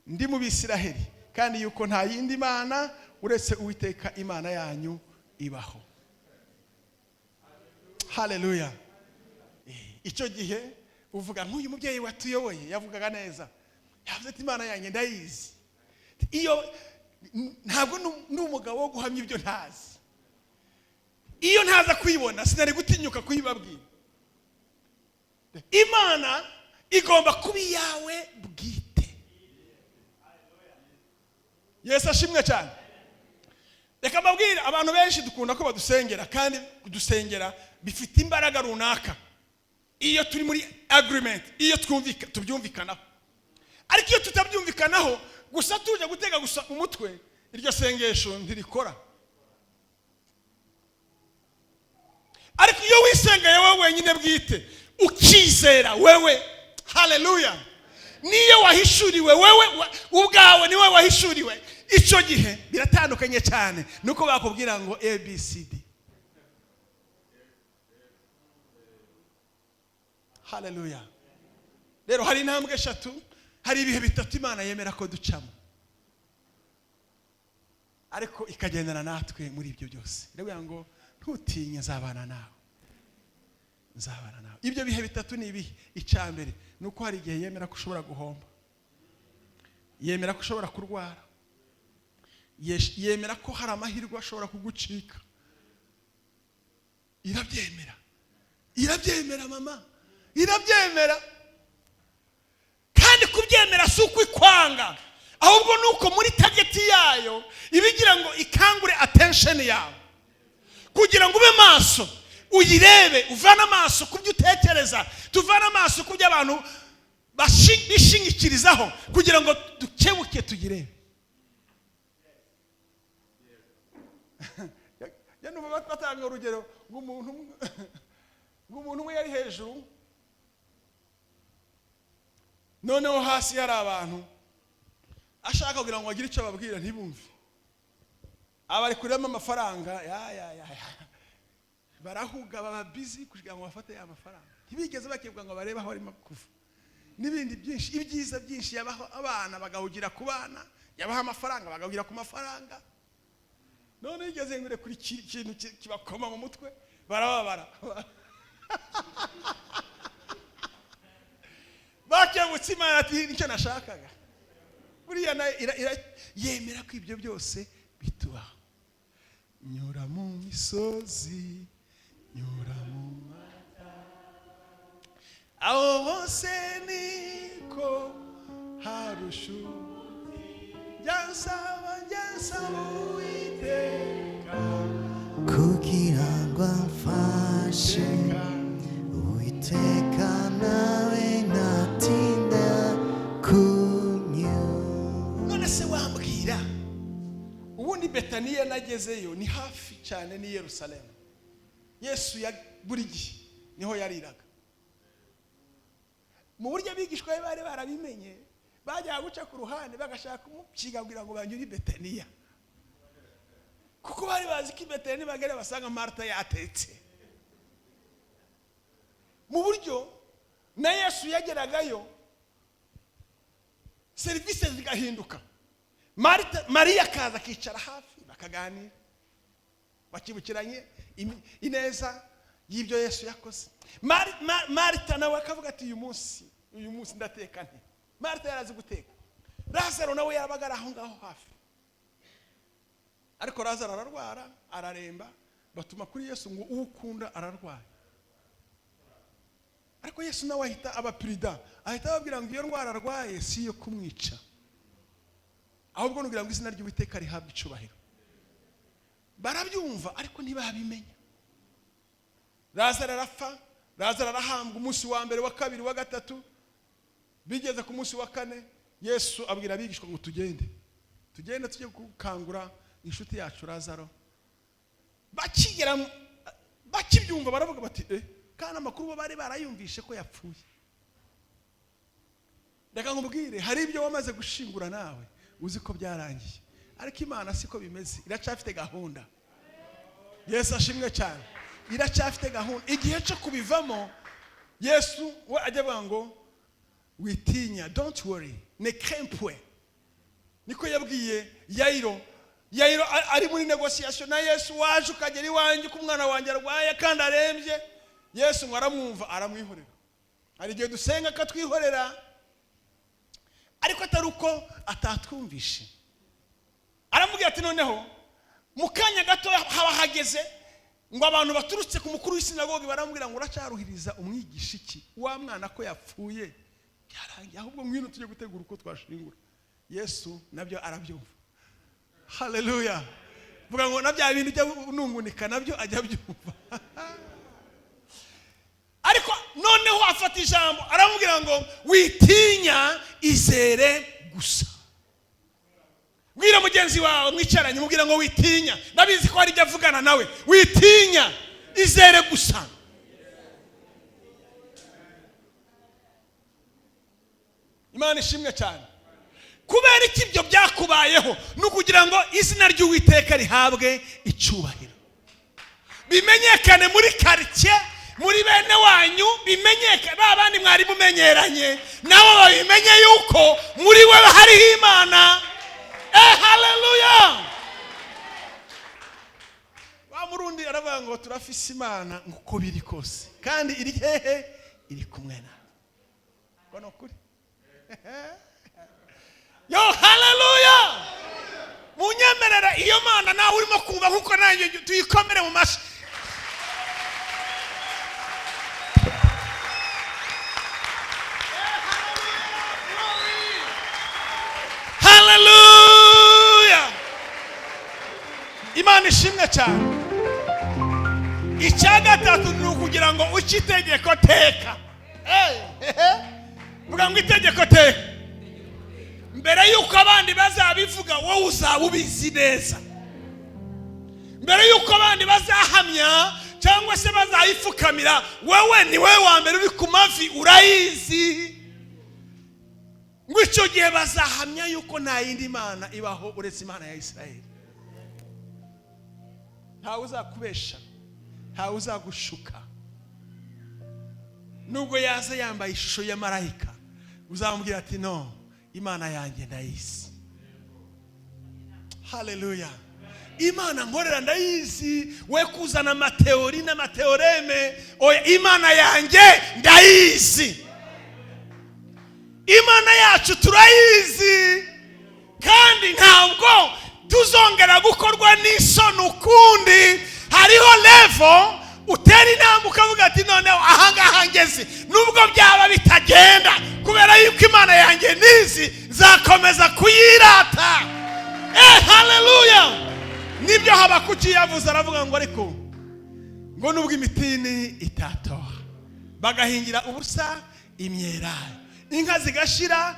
ndi mu Bisiraheli, kandi yuko nta yindi mana uretse Uwiteka Imana yanyu ibaho." Haleluya! Icyo gihe uvuga nk'uyu mubyeyi watuyoboye yavugaga neza, yavuze ati: "Imana yanjye ndayizi." Iyo ntabwo ni umugabo wo guhamya ibyo ntazi. Iyo ntaza kuyibona, sinari gutinyuka kuyibabwira. Imana igomba kuba iyawe bwite. Yesu ashimwe cyane. Reka mbabwire, abantu benshi dukunda ko badusengera, kandi kudusengera bifite imbaraga runaka iyo turi muri agreement, iyo twumvika, tubyumvikanaho. Ariko iyo tutabyumvikanaho, gusa tuje gutega gusa umutwe, iryo sengesho ntirikora. Ariko iyo wisengeye wowe wenyine bwite, ukizera wewe, haleluya, niyo wahishuriwe wewe ubwawe, niwe wahishuriwe, icyo gihe biratandukanye cyane nuko bakubwira ngo ABCD. Haleluya. Rero hari intambwe eshatu, hari ibihe bitatu Imana yemera ko ducamo, ariko ikagendana natwe muri ibyo byose. Ndavuga ngo ntutinye, nzabana nawe, nzabana nawe. Ibyo bihe bitatu ni ibihe? Icya mbere ni uko hari igihe yemera ko ushobora guhomba, yemera ko ushobora kurwara, yemera ko hari amahirwe ashobora kugucika. Irabyemera, irabyemera mama, irabyemera. Kandi kubyemera si uko ikwanga, ahubwo ni uko muri target yayo ibigira ngo ikangure attention yawe, kugira ngo ube maso, uyirebe, uvane amaso ku byo utekereza, tuvane amaso ku byo abantu bishingikirizaho, kugira ngo dukebuke tuyirebe. Numva batanga urugero ng'umuntu umwe yari hejuru, noneho hasi hari abantu, ashaka kugira ngo agire icyo ababwira ntibumve, abari kuriramo amafaranga, ya, ya, ya, ya. Barahuga, baba busy kugira ngo bafate ya mafaranga, ntibigeze bakebwa ngo barebe aho arimo kuva. N'ibindi byinshi, ibyiza byinshi, yabaho abana bagahugira ku bana, yabaha amafaranga bagahugira ku mafaranga. None yigeze ngure kuri ikintu kibakoma mu mutwe, barababara. Bakebutse Imana ati nicyo nashakaga. Buriya nayo yemera ko ibyo byose bitubaho. Nyura mu misozi, nyura mu mata, aho hose niko harushu. Njya nsaba Uwiteka kugira ngo amfashe, Uwiteka nawe ntatinda kunyura. None se wambwira, ubundi Betaniya nagezeyo ni hafi cyane ni Yerusalemu. Yesu ya buri gihe niho yariraga. Mu buryo abigishwa be bari barabimenye, bajyaga guca ku ruhande bagashaka kumupyiga kugira ngo banyure i Betaniya, kuko bari bazi ko i Betaniya nibagera basanga Marta yatetse. Mu buryo na Yesu yageragayo serivisi zigahinduka, Mariya akaza akicara hafi, bakaganira, bakibukiranye ineza y'ibyo Yesu yakoze. Marita nawe akavuga ati uyu munsi ndateka nte. Marita yarazi guteka. Lazaro nawe yabaga ari aho ngaho hafi, ariko Lazaro ararwara, araremba, batuma kuri Yesu ngo uwo ukunda ararwaye. Ariko Yesu nawe ahita aba perida, ahita ababwira ngo iyo ndwara arwaye si iyo kumwica, ahubwo nugira ngo izina ry'Uwiteka rihabwe icubahiro. Barabyumva ariko ntibabimenya. Lazaro arapfa, Lazaro arahambwa umunsi wa mbere, wa kabiri, wa gatatu. Bigeze ku munsi wa kane, Yesu abwira abigishwa ngo tugende, tugende tujye gukangura inshuti yacu Lazaro. Bakigera bakibyumva baravuga bati kandi amakuru bo bari barayumvishe ko yapfuye. Reka nkubwire, hari ibyo wamaze gushingura nawe uzi ko byarangiye, ariko Imana siko bimeze, iracyafite gahunda. Yesu ashimwe cyane, iracyafite gahunda. Igihe cyo kubivamo, Yesu we ajya avuga ngo witinya, don't worry, ne crains point. Niko yabwiye Yairo. Yairo ari muri negotiation na Yesu, waje ukagera iwanjye ko umwana wanjye arwaye kandi arembye. Yesu ngo aramwumva, aramwihorera. Hari igihe dusenga akatwihorera, ariko atari uko atatwumvishe. Aramubwira ati noneho mu kanya gato haba hageze Ngo abantu baturutse ku mukuru w'isinagogi baramubwira ngo: "Uracyaruhiriza umwigisha iki? Wa mwana ko yapfuye byarangiye, ahubwo ngwino tujye gutegura uko twashingura." Yesu nabyo arabyumva. Haleluya! Vuga ngo na bya bintu ujya unungunika nabyo ajya abyumva. Ariko noneho afata ijambo, aramubwira ngo: "Witinya, izere gusa." Bwira mugenzi wawe mwicaranye, mubwira ngo: "Witinya." Ndabizi ko hari ibyo avugana nawe. "Witinya, izere gusa." Imana ishimwe cyane. Kubera iki ibyo byakubayeho? Ni ukugira ngo izina ry'Uwiteka rihabwe icyubahiro, bimenyekane muri karitsiye, muri bene wanyu, bimenyekane ba bandi mwari mumenyeranye nabo, babimenye yuko muri we hariho Imana. Haleluya! Wa Murundi aravuga ngo: "Turafise Imana uko biri kose, kandi iri hehe? Iri kumwe nawe." Ngo ni ukuri. Yo, haleluya! Munyemerera iyo Mana nawe urimo kumva nkuko nanjye tuyikomere mu mashyi. Haleluya! Imana ishimwe cyane. Icya gatatu ni ukugira ngo uce itegeko teka. Vuga ngo: "Itegeko teka." Mbere y'uko abandi bazabivuga, wowe uzaba ubizi neza. Mbere y'uko abandi bazahamya cyangwa se bazayipfukamira, wowe ni wowe wa mbere uri ku mavi, urayizi. Ngo icyo gihe bazahamya yuko nta yindi mana ibaho uretse Imana ya Isirayeli. Ntawe uzakubesha, ntawe uzagushuka. Nubwo yaza yambaye ishusho ya marayika, uzamubwira ati: "No, Imana yanjye ndayizi." Haleluya! Imana nkorera ndayizi. We kuzana amateori n'amateoreme, oya, Imana yanjye ndayizi. Imana yacu turayizi, kandi ntabwo tuzongera gukorwa n'isoni ukundi. Hariho level utera intambwe ukavuga ati: "Noneho ahangaha ngeze, nubwo byaba bitagenda, kubera yuko Imana yanjye nizi, nzakomeza kuyirata." Haleluya! Nibyo Habakuki yavuze, aravuga ngo: "Ariko ngo nubwo imitini itatoha, bagahingira ubusa imyelayo, inka zigashira,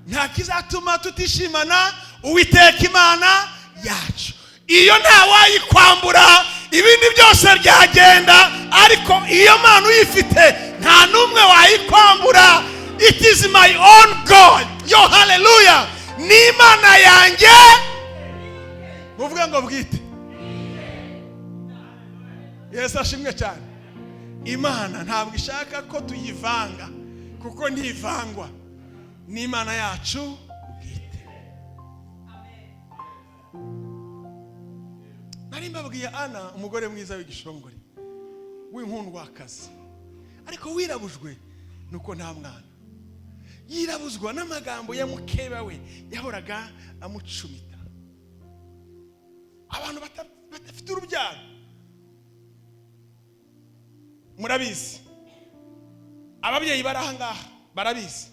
nta kizatuma tutishimana Uwiteka Imana yacu." Iyo nta wayikwambura. Ibindi byose byagenda, ariko iyo Mana uyifite nta n'umwe wayikwambura. It is my own God. Yo, haleluya! Ni Imana yanjye. Muvuge ngo: "Bwite." Yesu ashimwe cyane. Imana ntabwo ishaka ko tuyivanga, kuko ntivangwa. Ni Imana yacu bwite. Nari mbabwiye Ana, umugore mwiza w'igishongore, w'inkundwakazi, ariko wirabujwe nuko nta mwana. Yirabuzwa n'amagambo ya mukeba we yahoraga amucumita. Abantu badafite urubyaro murabizi, ababyeyi bari aha ngaha barabizi,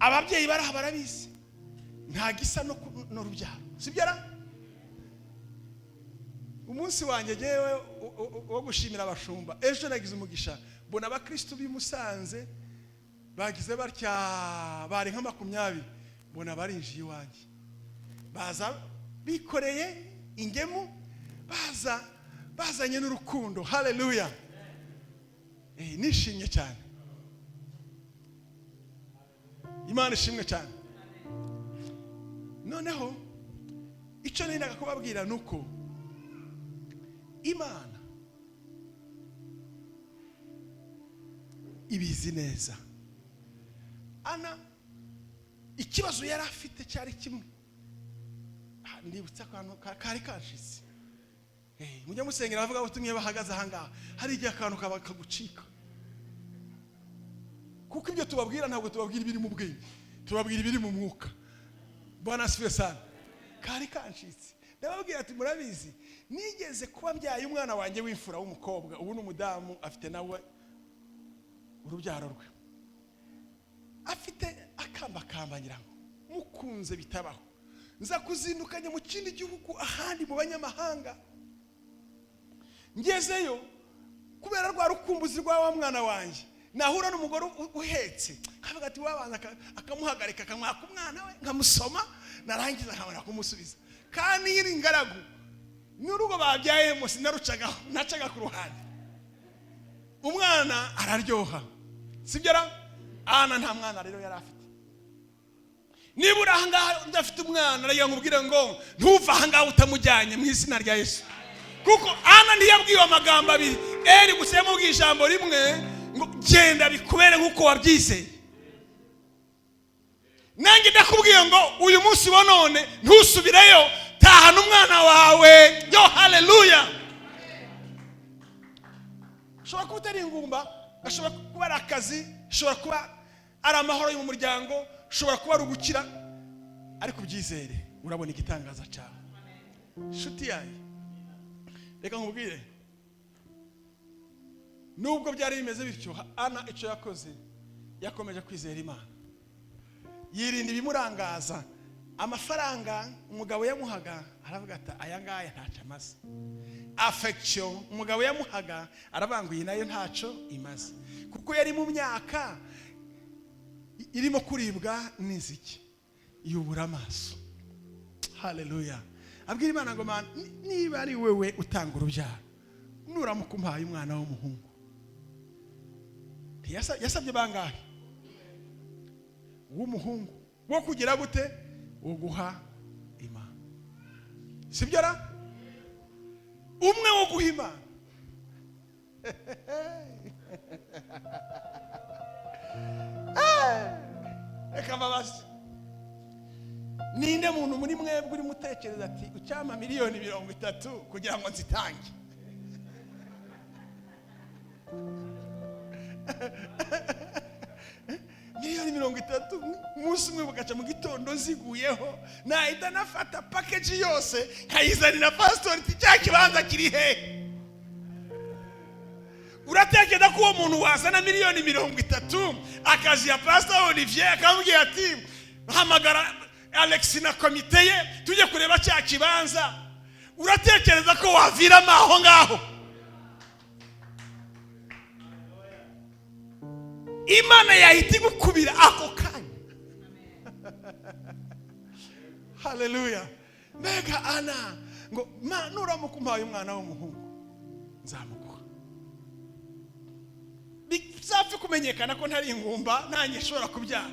ababyeyi bari aha barabizi, nta gisa n'urubyaro, sibyo ra? Umunsi wanjye ngewe wo gushimira abashumba, ejo nagize umugisha mbona abakristu b'i Musanze bagize batya, bari nka 20, mbona barinjiye iwanjye, baza bikoreye ingemu, baza bazanye n'urukundo. Haleluya! Nishimye cyane. Imana ishimwe cyane. Noneho icyo nendaga kubabwira ni uko Imana ibizi neza. Ana ikibazo yari afite cyari kimwe. Ndibutsa akantu kari kashize. Mujya musengera, abavuga ubutumwa bahagaze ahangaha, hari igihe akantu kaba kagucika, kuko ibyo tubabwira ntabwo tubabwira ibiri mu bwenge, tubabwira ibiri mu mwuka. Bwana asifiwe sana. Kari kancitse. Ndababwira ati: "Murabizi, nigeze kuba mbyaye umwana wanjye w'imfura w'umukobwa, ubu ni umudamu, afite nawe urubyaro rwe, afite akambakamba, ngira ngo mukunze bitabaho. Nza kuzindukanya mu kindi gihugu, ahandi mu banyamahanga. Ngezeyo, kubera rwa rukumbuzi rwa wa mwana wanjye, nahura n'umugore uhetse, akavuga ati wabanza akamuhagarika, akamwaka umwana we, nkamusoma, narangiza nkabona kumusubiza. Kandi nyiri ingaragu n'urugo babyayemo sinarucagaho, nacaga ku ruhande. Umwana araryoha, sibyo ra?" Ana nta mwana rero yari afite. Niba uri ahangaha udafite umwana, aragira ngo ubwire ngo ntuve ahangaha utamujyanye mu izina rya Yesu. Kuko Ana ntiyabwiwe amagambo abiri, Eri gusa yamubwiye ijambo rimwe ngo: "Genda, bikubere nk'uko wabyizeye." Nanjye ndakubwiye ngo uyu munsi wa none ntusubireyo, tahana umwana wawe. Yo haleluya! Ushobora kuba utari ingumba, ashobora kuba ari akazi, ashobora kuba ari amahoro yo mu muryango, ushobora kuba ari ugukira, ariko ubyizere, urabona igitangaza cyawe. Inshuti yanjye, reka nkubwire, nubwo byari bimeze bityo, Ana icyo yakoze, yakomeje kwizera Imana, yirinda ibimurangaza. Amafaranga umugabo yamuhaga, aravuga ati: "Aya ngaya ntacyo amaze." Affection umugabo yamuhaga, aravuga ngo: "Iyi nayo ntacyo imaze." Kuko yari mu myaka irimo kuribwa n'inzike, yubura amaso, haleluya, abwira Imana ngo: "Mana, niba ari wewe utanga urubyaro, nuramuka umpaye umwana w'umuhungu." Yasabye bangahe? W'umuhungu wo kugira gute? Wo guha Imana, sibyo ra? Umwe wo guha Imana. Reka mbabaze, ninde muntu muri mwebwe urimo utekereza ati: "Ucyampa miliyoni 30 kugira ngo nzitange"? Miliyoni 30, umunsi umwe bugaca mu gitondo ziguyeho, nahita nafata package yose nkayizanira pasitori ati: "Cya kibanza kiri hehe?" Uratekereza ko uwo muntu wazana miliyoni 30 akaziha Pastor Olivier, akamubwira ati: "Hamagara Alex na komite ye, tujye kureba cya kibanza", uratekereza ko waviramo aho ngaho? Imana yahita igukubira ako kanya. Haleluya! Mbega Ana ngo: "Ma, nuramuka umpaye umwana w'umuhungu, nzamuguha, bizapfe kumenyekana ko ntari ingumba, nanjye nshobora kubyara,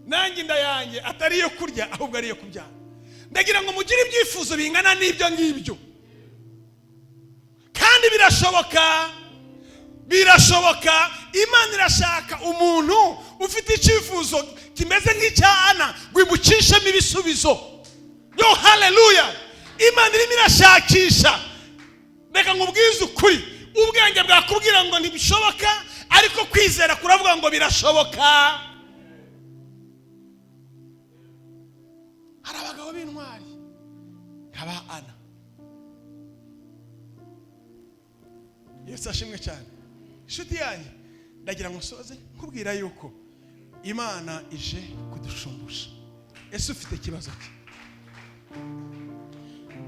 nanjye inda yanjye atari iyo kurya, ahubwo ari iyo kubyara." Ndagira ngo mugire ibyifuzo bingana n'ibyo ngibyo, kandi birashoboka, birashoboka. Imana irashaka umuntu ufite icyifuzo kimeze nk'icya Ana ngo imucishemo ibisubizo. Yo haleluya! Imana irimo irashakisha. Reka nkubwize ukuri, ubwenge bwakubwira ngo ntibishoboka, ariko kwizera kuravuga ngo birashoboka. Hari abagabo b'intwari nkaba Ana. Yesu ashimwe cyane. Inshuti yanjye, ndagira ngo nsoze nkubwira yuko Imana ije kudushumbusha. Ese ufite ikibazo ki?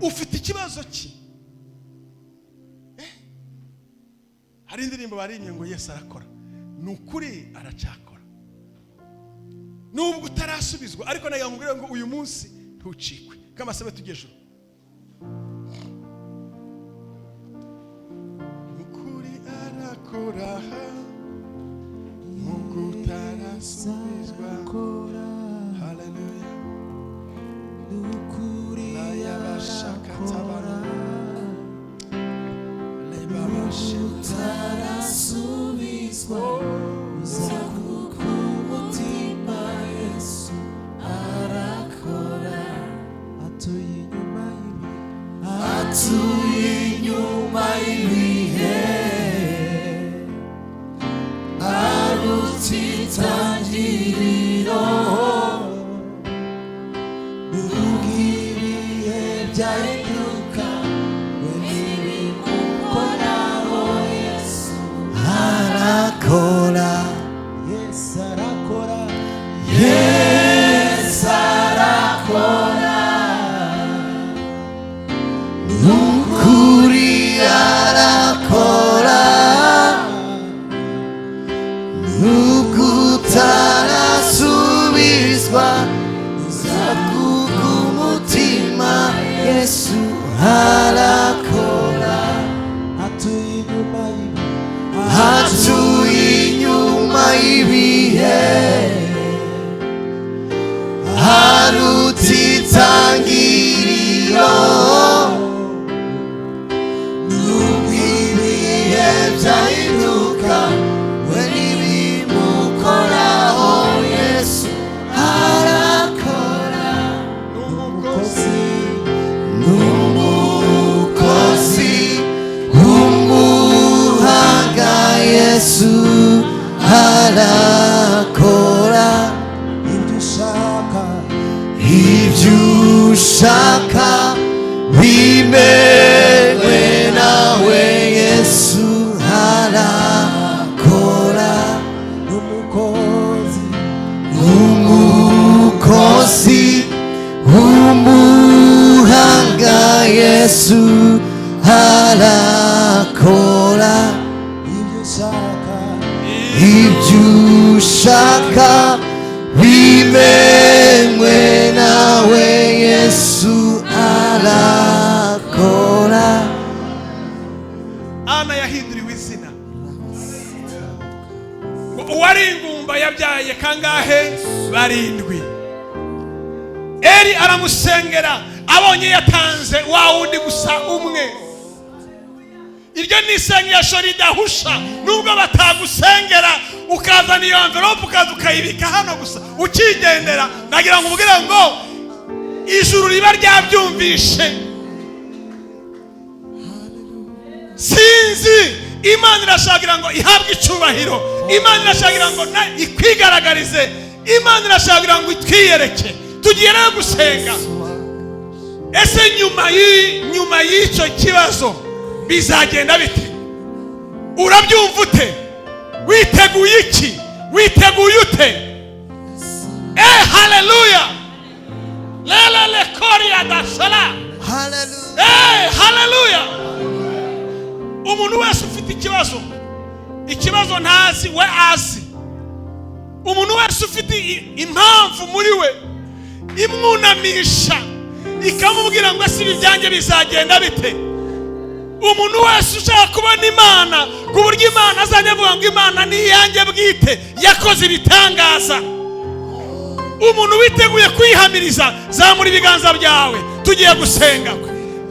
Ufite ikibazo ki? Hari indirimbo baririmbye ngo: "Yesu arakora." Ni ukuri, aracyakora nubwo utarasubizwa, ariko nagira ngo nkubwire ngo uyu munsi ntucikwe. Kamasabe tujye ejuru. Ukuri arakora nubwo utarasubizwa. Haleluya! Nukuri Nayabashakatabara. arakora. Lebabashe. Utarasubizwa, uzakuka umutima, Yesu arakora. Atuye inyuma y'ibihe, atuye inyuma y'ibihe, aruta itangiriro. Itangiriro nubwo ibihe byahinduka we ntibimukoraho Yesu arakora N'umukozi n'umukozi w'umuhanga Yesu arakora Ibyo ushaka ibyo ushaka bimewe nawe Yesu arakora n'umukozi umukozi w'umuhanga Yesu arakora ibyo ushaka ibyo ushaka bimenywe nawe Yesu arakora. Ana yahinduriwe izina. Ngo uwari ingumba yabyaye kangahe? Barindwi. Eli aramusengera abonye yatanze wa wundi gusa umwe. Iryo ni isengesho ridahusha, nubwo batagusengera ukazana iyo envelope ukaza ukayibika hano gusa ukigendera. Ndagira ngo ubwire ngo ijuru riba ryabyumvishe. Sinzi, Imana irashakira ngo ihabwe icyubahiro, Imana irashakira ngo ikwigaragarize, Imana irashakira ngo itwiyereke. Tugiye rero gusenga. Ese nyuma y'icyo kibazo bizagenda bite? Urabyumva ute? Witeguye iki? Witeguye ute? Haleluya! Lelele koria dasala. Haleluya! Umuntu wese ufite ikibazo, ikibazo ntazi we azi. Umuntu wese ufite impamvu muri we imwunamisha ikamubwira ngo ese ibi byanjye bizagenda bite? Umuntu wese ushaka kubona Imana ku buryo Imana azajya avuga ngo Imana ni iyanjye bwite yakoze ibitangaza. Umuntu witeguye kwihamiriza, zamura ibiganza byawe. Tugiye gusenga,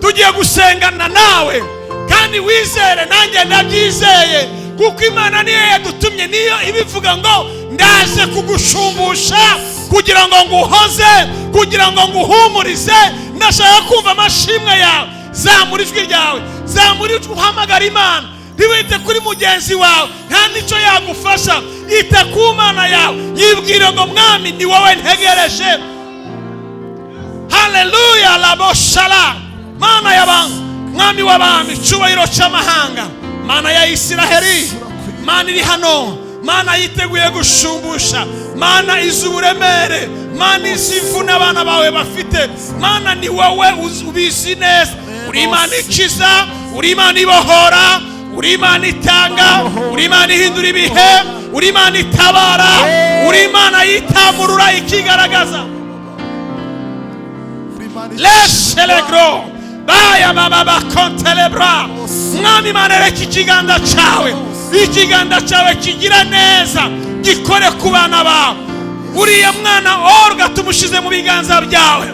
tugiye gusengana nawe, kandi wizere nanjye ndabyizeye, kuko Imana niyo yadutumye, niyo ibivuga ngo ndaje kugushumbusha kugira ngo nguhoze, kugira ngo nguhumurize. Ndashaka kumva amashimwe yawe. Zamura ijwi ryawe, zamura ijwi uhamagara Imana. Ntiwite kuri mugenzi wawe, nta n'icyo yagufasha. Ita ku Mana yawe, yibwire ngo Mwami ni wowe ntegereje. Haleluya! Laboshala Mana y'abantu, Mwami w'abami, icyubahiro cy'amahanga, Mana ya Isiraheli, Mana iri hano, Mana yiteguye gushumbusha, Mana izi uburemere, Mana izi imvune abana bawe bafite. Mana ni wowe ubizi neza. Uri Imana ikiza, uri Imana ibohora, uri Imana itanga, uri Imana ihindura ibihe, uri Imana itabara, uri Imana yitamurura ikigaragaza. Leshelegro baya baba bakontelebra. Mwami Imana, reka ikiganza cyawe, ikiganza cyawe kigira neza gikore ku bana bawe. Uriya mwana Olga tumushize mu biganza byawe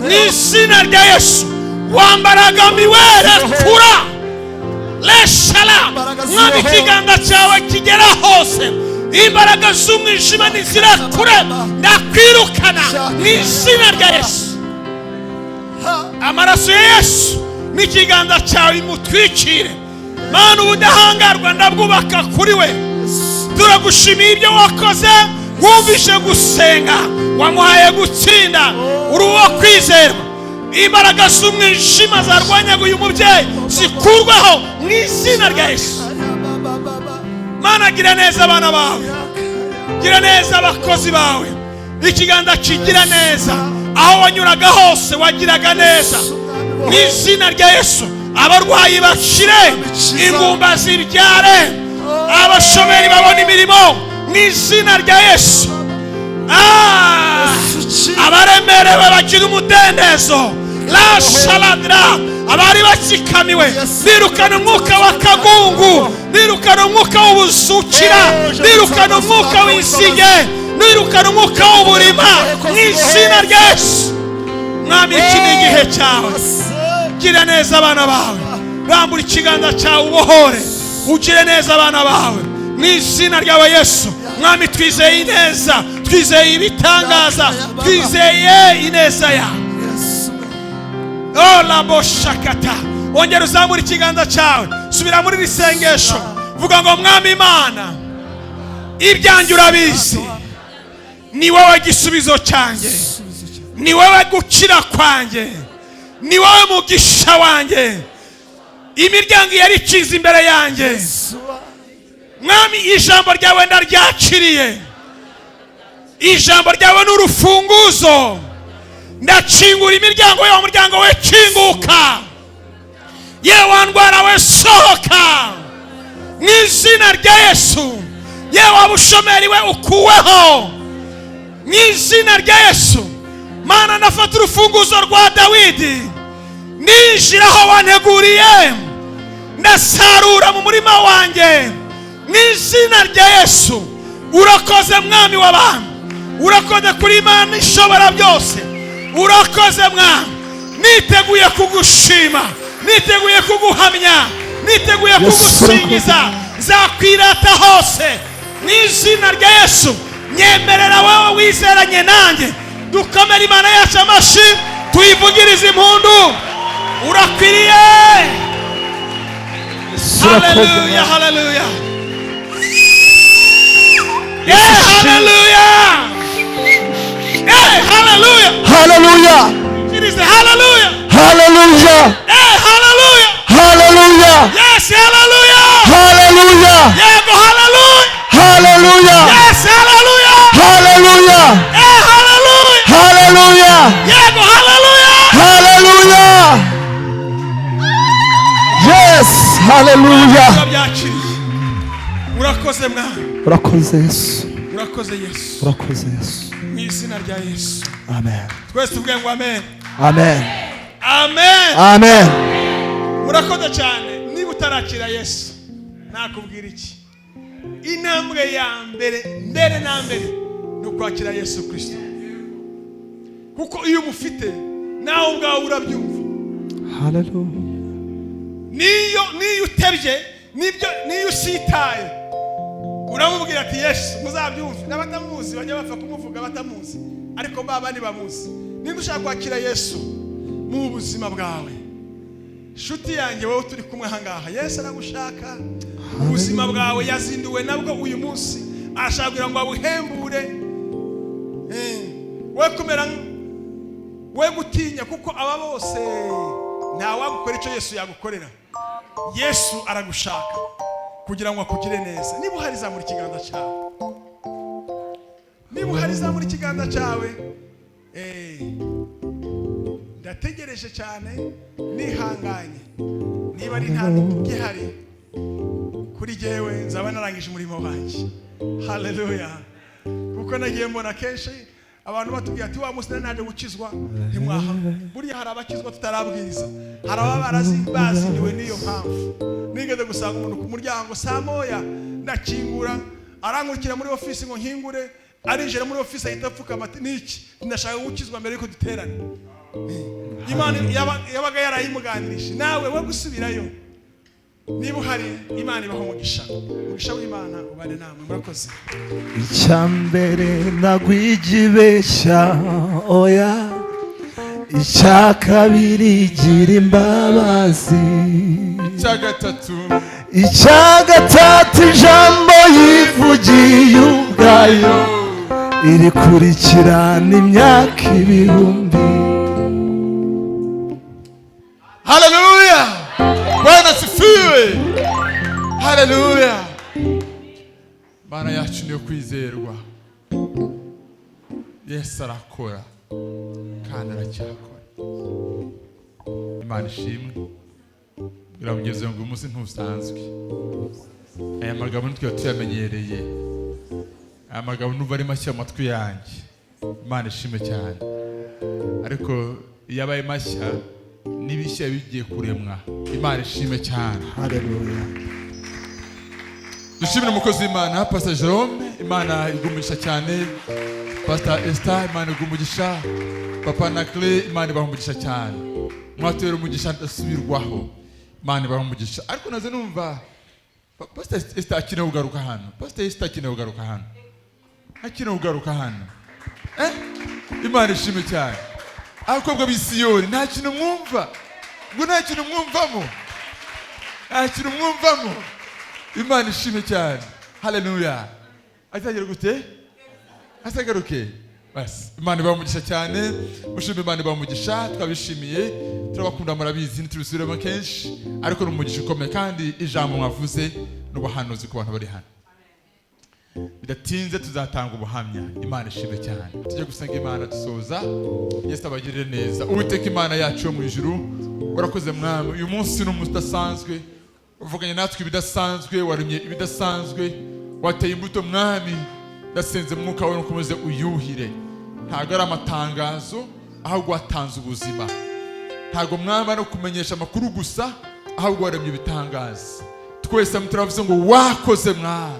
mu izina rya Yesu. Wambaraga miwere kura leshala. Mwami, ikiganza cyawe kigera hose, imbaraga z'umwijima nizirakure, ndakwirukana mu izina rya Yesu. Amaraso ya Yesu n'ikiganza cyawe imutwikire. Mana, ubudahangarwa ndabwubaka kuri we. Turagushimiye ibyo wakoze, wumvishe gusenga, wamuhaye gutsinda, uri uwo kwizerwa. Imbaraga z'umwijima zarwanyaga uyu mubyeyi zikurwaho mu izina rya Yesu. Mana, gira neza abana bawe, gira neza abakozi bawe. Ikiganza kigira neza, aho wanyuraga hose wagiraga neza. Mu izina rya Yesu, abarwayi bakire, ingumba zibyare, abashomeri babona imirimo mu izina rya Yesu. Abaremerewe bagira umudendezo. La shaladra, abari batsikamiwe birukana umwuka w'akagungu, birukana umwuka w'ubuzukira, birukana umwuka w'inzige. Nirukana umwuka w'uburima mu izina rya Yesu. Mwami, iki ni igihe cyawe. Gira neza abana bawe, rambura ikiganza cyawe ubohore, ugire neza abana bawe mu izina ryawe Yesu. Mwami, twizeye ineza, twizeye ibitangaza, twizeye ineza yawe. Olaboshakata, ongera uzamura ikiganza cyawe, subira muri iri sengesho, vuga ngo: "Mwami Imana, ibyanjye urabizi, ni wowe gisubizo cyanjye, ni wowe gukira kwanjye, ni wowe mugisha wanjye. Imiryango yari ikize imbere yanjye, Mwami, ijambo ryawe ndaryakiriye. Ijambo ryawe ni urufunguzo, ndakingura imiryango y'uwo muryango we. Kinguka, yewe wa ndwara we, sohoka mu izina rya Yesu. Yewe wa bushomeri we, ukuweho mu izina rya Yesu. Mana, ndafata urufunguzo rwa Dawidi, ninjira aho wanteguriye, ndasarura mu murima wanjye mu izina rya Yesu. Urakoze, Mwami w'abantu, urakoze kuri Imana ishobora byose, urakoze Mwami. Niteguye kugushima, niteguye kuguhamya, niteguye kugusingiza, nzakwirata hose mu izina rya Yesu. Nyemerera wowe wizeranye nanjye dukomere Imana yacu amashyi, tuyivugirize impundu. Urakwiriye. Haleluya, haleluya, yeah, haleluya, yeah, haleluya. Haleluya. It is the hallelujah. Haleluya. Hey, hallelujah. Haleluya. Yes, hallelujah. Haleluya. Yego, hallelujah. Haleluya. Yes, hallelujah. Haleluya. Hey, hallelujah. Haleluya. Yego, hallelujah. Haleluya. Yes, haleluya. Byakiriye. Urakoze, Mwami. Urakoze Yesu. Urakoze Yesu. Urakoze Yesu. Mu izina rya Yesu. Amen. Twese tuvuge ngo amen. Amen. Amen. Amen. Murakoze cyane. Niba utarakira Yesu, nakubwira iki? Intambwe ya mbere, mbere na mbere, ni ukwakira Yesu Kirisito, kuko iyo umufite nawe ubwawe urabyumva. Haleluya. Niyo utebye, nibyo, niyo usitaye, uramubwira ati: "Yesu." Muzabyumve n'abatamuzi bajya bapfa kumuvuga batamuzi, ariko ba bandi bamuzi. Niba ushaka kwakira Yesu mu buzima bwawe, nshuti yanjye, wowe turi kumwe aha ngaha, Yesu aragushaka. Ubuzima bwawe yazinduwe nabwo uyu munsi, arashaka kugira ngo abuhembure. We kumera we gutinya, kuko aba bose ntawagukora icyo Yesu yagukorera. Yesu aragushaka kugira ngo akugire neza. Niba uhari, zamura ikiganza cyawe. Niba uhari, zamura ikiganza cyawe. Ndategereje cyane nihanganye. Niba ari nta gihari, kuri jyewe nzaba narangije umurimo wanjye. Haleluya! Kuko nagiye mbona kenshi abantu batubwira ati: "Wa munsi nari naje gukizwa ntimwaha." Buriya hari abakizwa tutarabwiriza, hari ababa baziniwe n'iyo mpamvu. Nigeze gusanga umuntu ku muryango saa 1, ndakingura, arankurikira muri ofisi ngo nkingure, arinjira muri ofisi ahita apfukama ati: "Niki?" "Ndashaka gukizwa mbere yuko duterana." Imana yabaga yarayimuganirije. Nawe we gusubirayo, niba uhari, Imana ibaho umugisha. Umugisha w'Imana ubane namwe. Murakoze. Icya mbere, nagwijibeshya, oya. Icya kabiri, gira imbabazi. Icya gatatu. Icya gatatu, ijambo yivugiye ubwayo irikurikirana imyaka ibihumbi. Haleluya! Bwana asifiwe! Haleluya! Mana yacu niyo kwizerwa. Yesu arakora kandi aracyakora. Imana ishimwe. Bwira mugenzi wawe ngo uyu munsi ntusanzwe. Aya magambo ntitwe tuyamenyereye, aya magambo numva ari mashya mu matwi yanjye. Imana ishimwe cyane. Ariko iyo abaye mashya n'ibishya bigiye kuremwa. Imana ishimwe cyane. Haleluya. Dushimire umukozi w'Imana, Pastor Jerome. Imana igumisha cyane. Pastor Esther, Imana igumugisha. Papa Nakle, Imana ibaha umugisha cyane. Mwatera umugisha ndasubirwaho, Imana ibaha umugisha. Ariko naze numva Pastor Esther akeneye kugaruka hano. Pastor Esther akeneye kugaruka hano, akeneye kugaruka hano. Imana ishimwe cyane. Abakobwa b'Isiyoni, nta kintu mwumva, ngo nta kintu mwumvamo, nta kintu mwumvamo. Imana ishimwe cyane, haleluya. Azagera gute? Azagaruke. Basi Imana ibaha umugisha cyane. Mushimire Imana ibaha umugisha, twabishimiye, turabakunda, murabizi, ntitubisubiremo kenshi, ariko ni umugisha ukomeye. Kandi ijambo mwavuze n'ubuhanuzi ku bantu bari hano. Bidatinze tuzatanga ubuhamya. Imana ishimwe cyane. Tujye gusenga Imana dusoza. Yesu abagirire neza. Uwiteka Imana yacu yo mu ijuru, warakoze Mwami. Uyu munsi ni umunsi udasanzwe, uvuganye natwe ibidasanzwe, waremye ibidasanzwe, wateye imbuto Mwami. Ndasenze Mwuka wawe ukomeze uyuhire. Ntabwo ari amatangazo, ahubwo watanze ubuzima. Ntabwo Mwami ari kumenyesha amakuru gusa, ahubwo waremye ibitangaza. Twese hamwe turavuze ngo wakoze Mwami,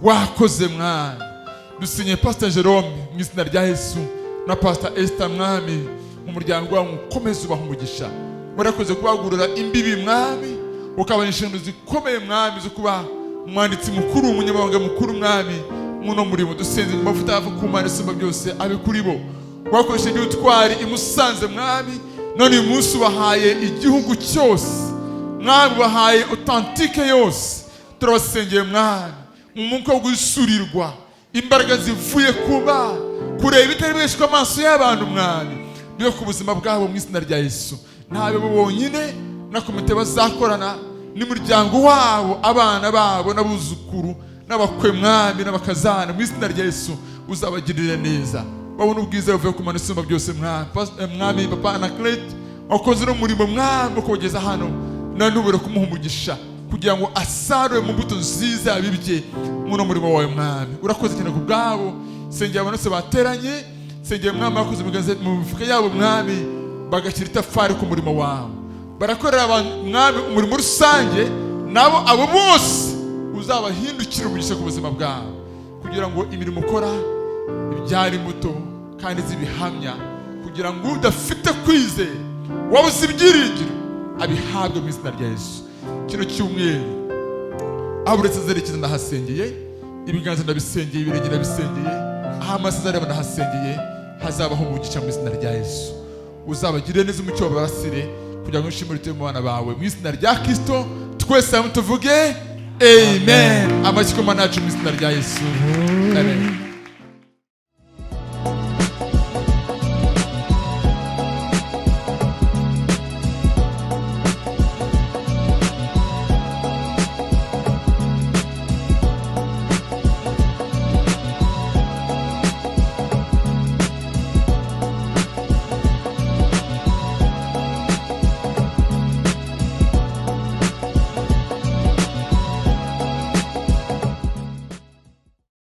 wakoze Mwami. Dusinye Pastor Jerome mu izina rya Yesu na Pastor Esther Mwami, mu muryango wawe ukomeze ubaha umugisha. Warakoze kubagurira imbibi Mwami, ukabona inshingano zikomeye Mwami zo kuba umwanditsi mukuru, umunyamabanga mukuru Mwami muno murimo. Dusenze mu mavuta ava ku Mana isumba byose abe kuri bo. Wakoresheje iby'ubutwari i Musanze Mwami, none uyu munsi ubahaye igihugu cyose Mwami, ubahaye authentique yose. Turabasengeye Mwami, mu mwuka wo gusurirwa imbaraga zivuye ku Mana, kureba ibitari amaso y'abantu Mwami, bibe ku buzima bwabo mu izina rya Yesu. Ntabe bo bonyine, na komite bazakorana n'umuryango wabo, abana babo n'abuzukuru n'abakwe Mwami n'abakazana, mu izina rya Yesu uzabagirire neza, babone ubwiza buvuye ku Mana isumba byose Mwami. Mwami Papa Anaclet wakoze n'umurimo Mwami wo kubageza hano, na ntubure kumuha umugisha kugira ngo asarure mu mbuto nziza yabibye muno murimo wawe Mwami. Urakoze cyane ku bwabo. Sengera abantu bose bateranye, sengera Mwami bakoze mu mifuka yabo Mwami, bagashyira itafari ku murimo wawe, barakorera abantu Mwami umurimo rusange, nabo abo bose uzabahindukira umugisha ku buzima bwabo, kugira ngo imirimo ukora ibyara imbuto kandi zibihamya, kugira ngo udafite kwizera, wabuze ibyiringiro, abihabwe mu izina rya Yesu. Kino cyumweru aho uretse zerekeza ndahasengeye, ibiganza ndabisengeye, ibirenge ndabisengeye, aho amaso azareba ndahasengeye, hazabaho umugisha mu izina rya Yesu. Uzabagirire neza, umucyo wabarasire, kugira ngo ushimire utuye mu bana bawe mu izina rya Kristo. Twese hamwe tuvuge amen. Amashyi ku Mana yacu mu izina rya Yesu. Amen.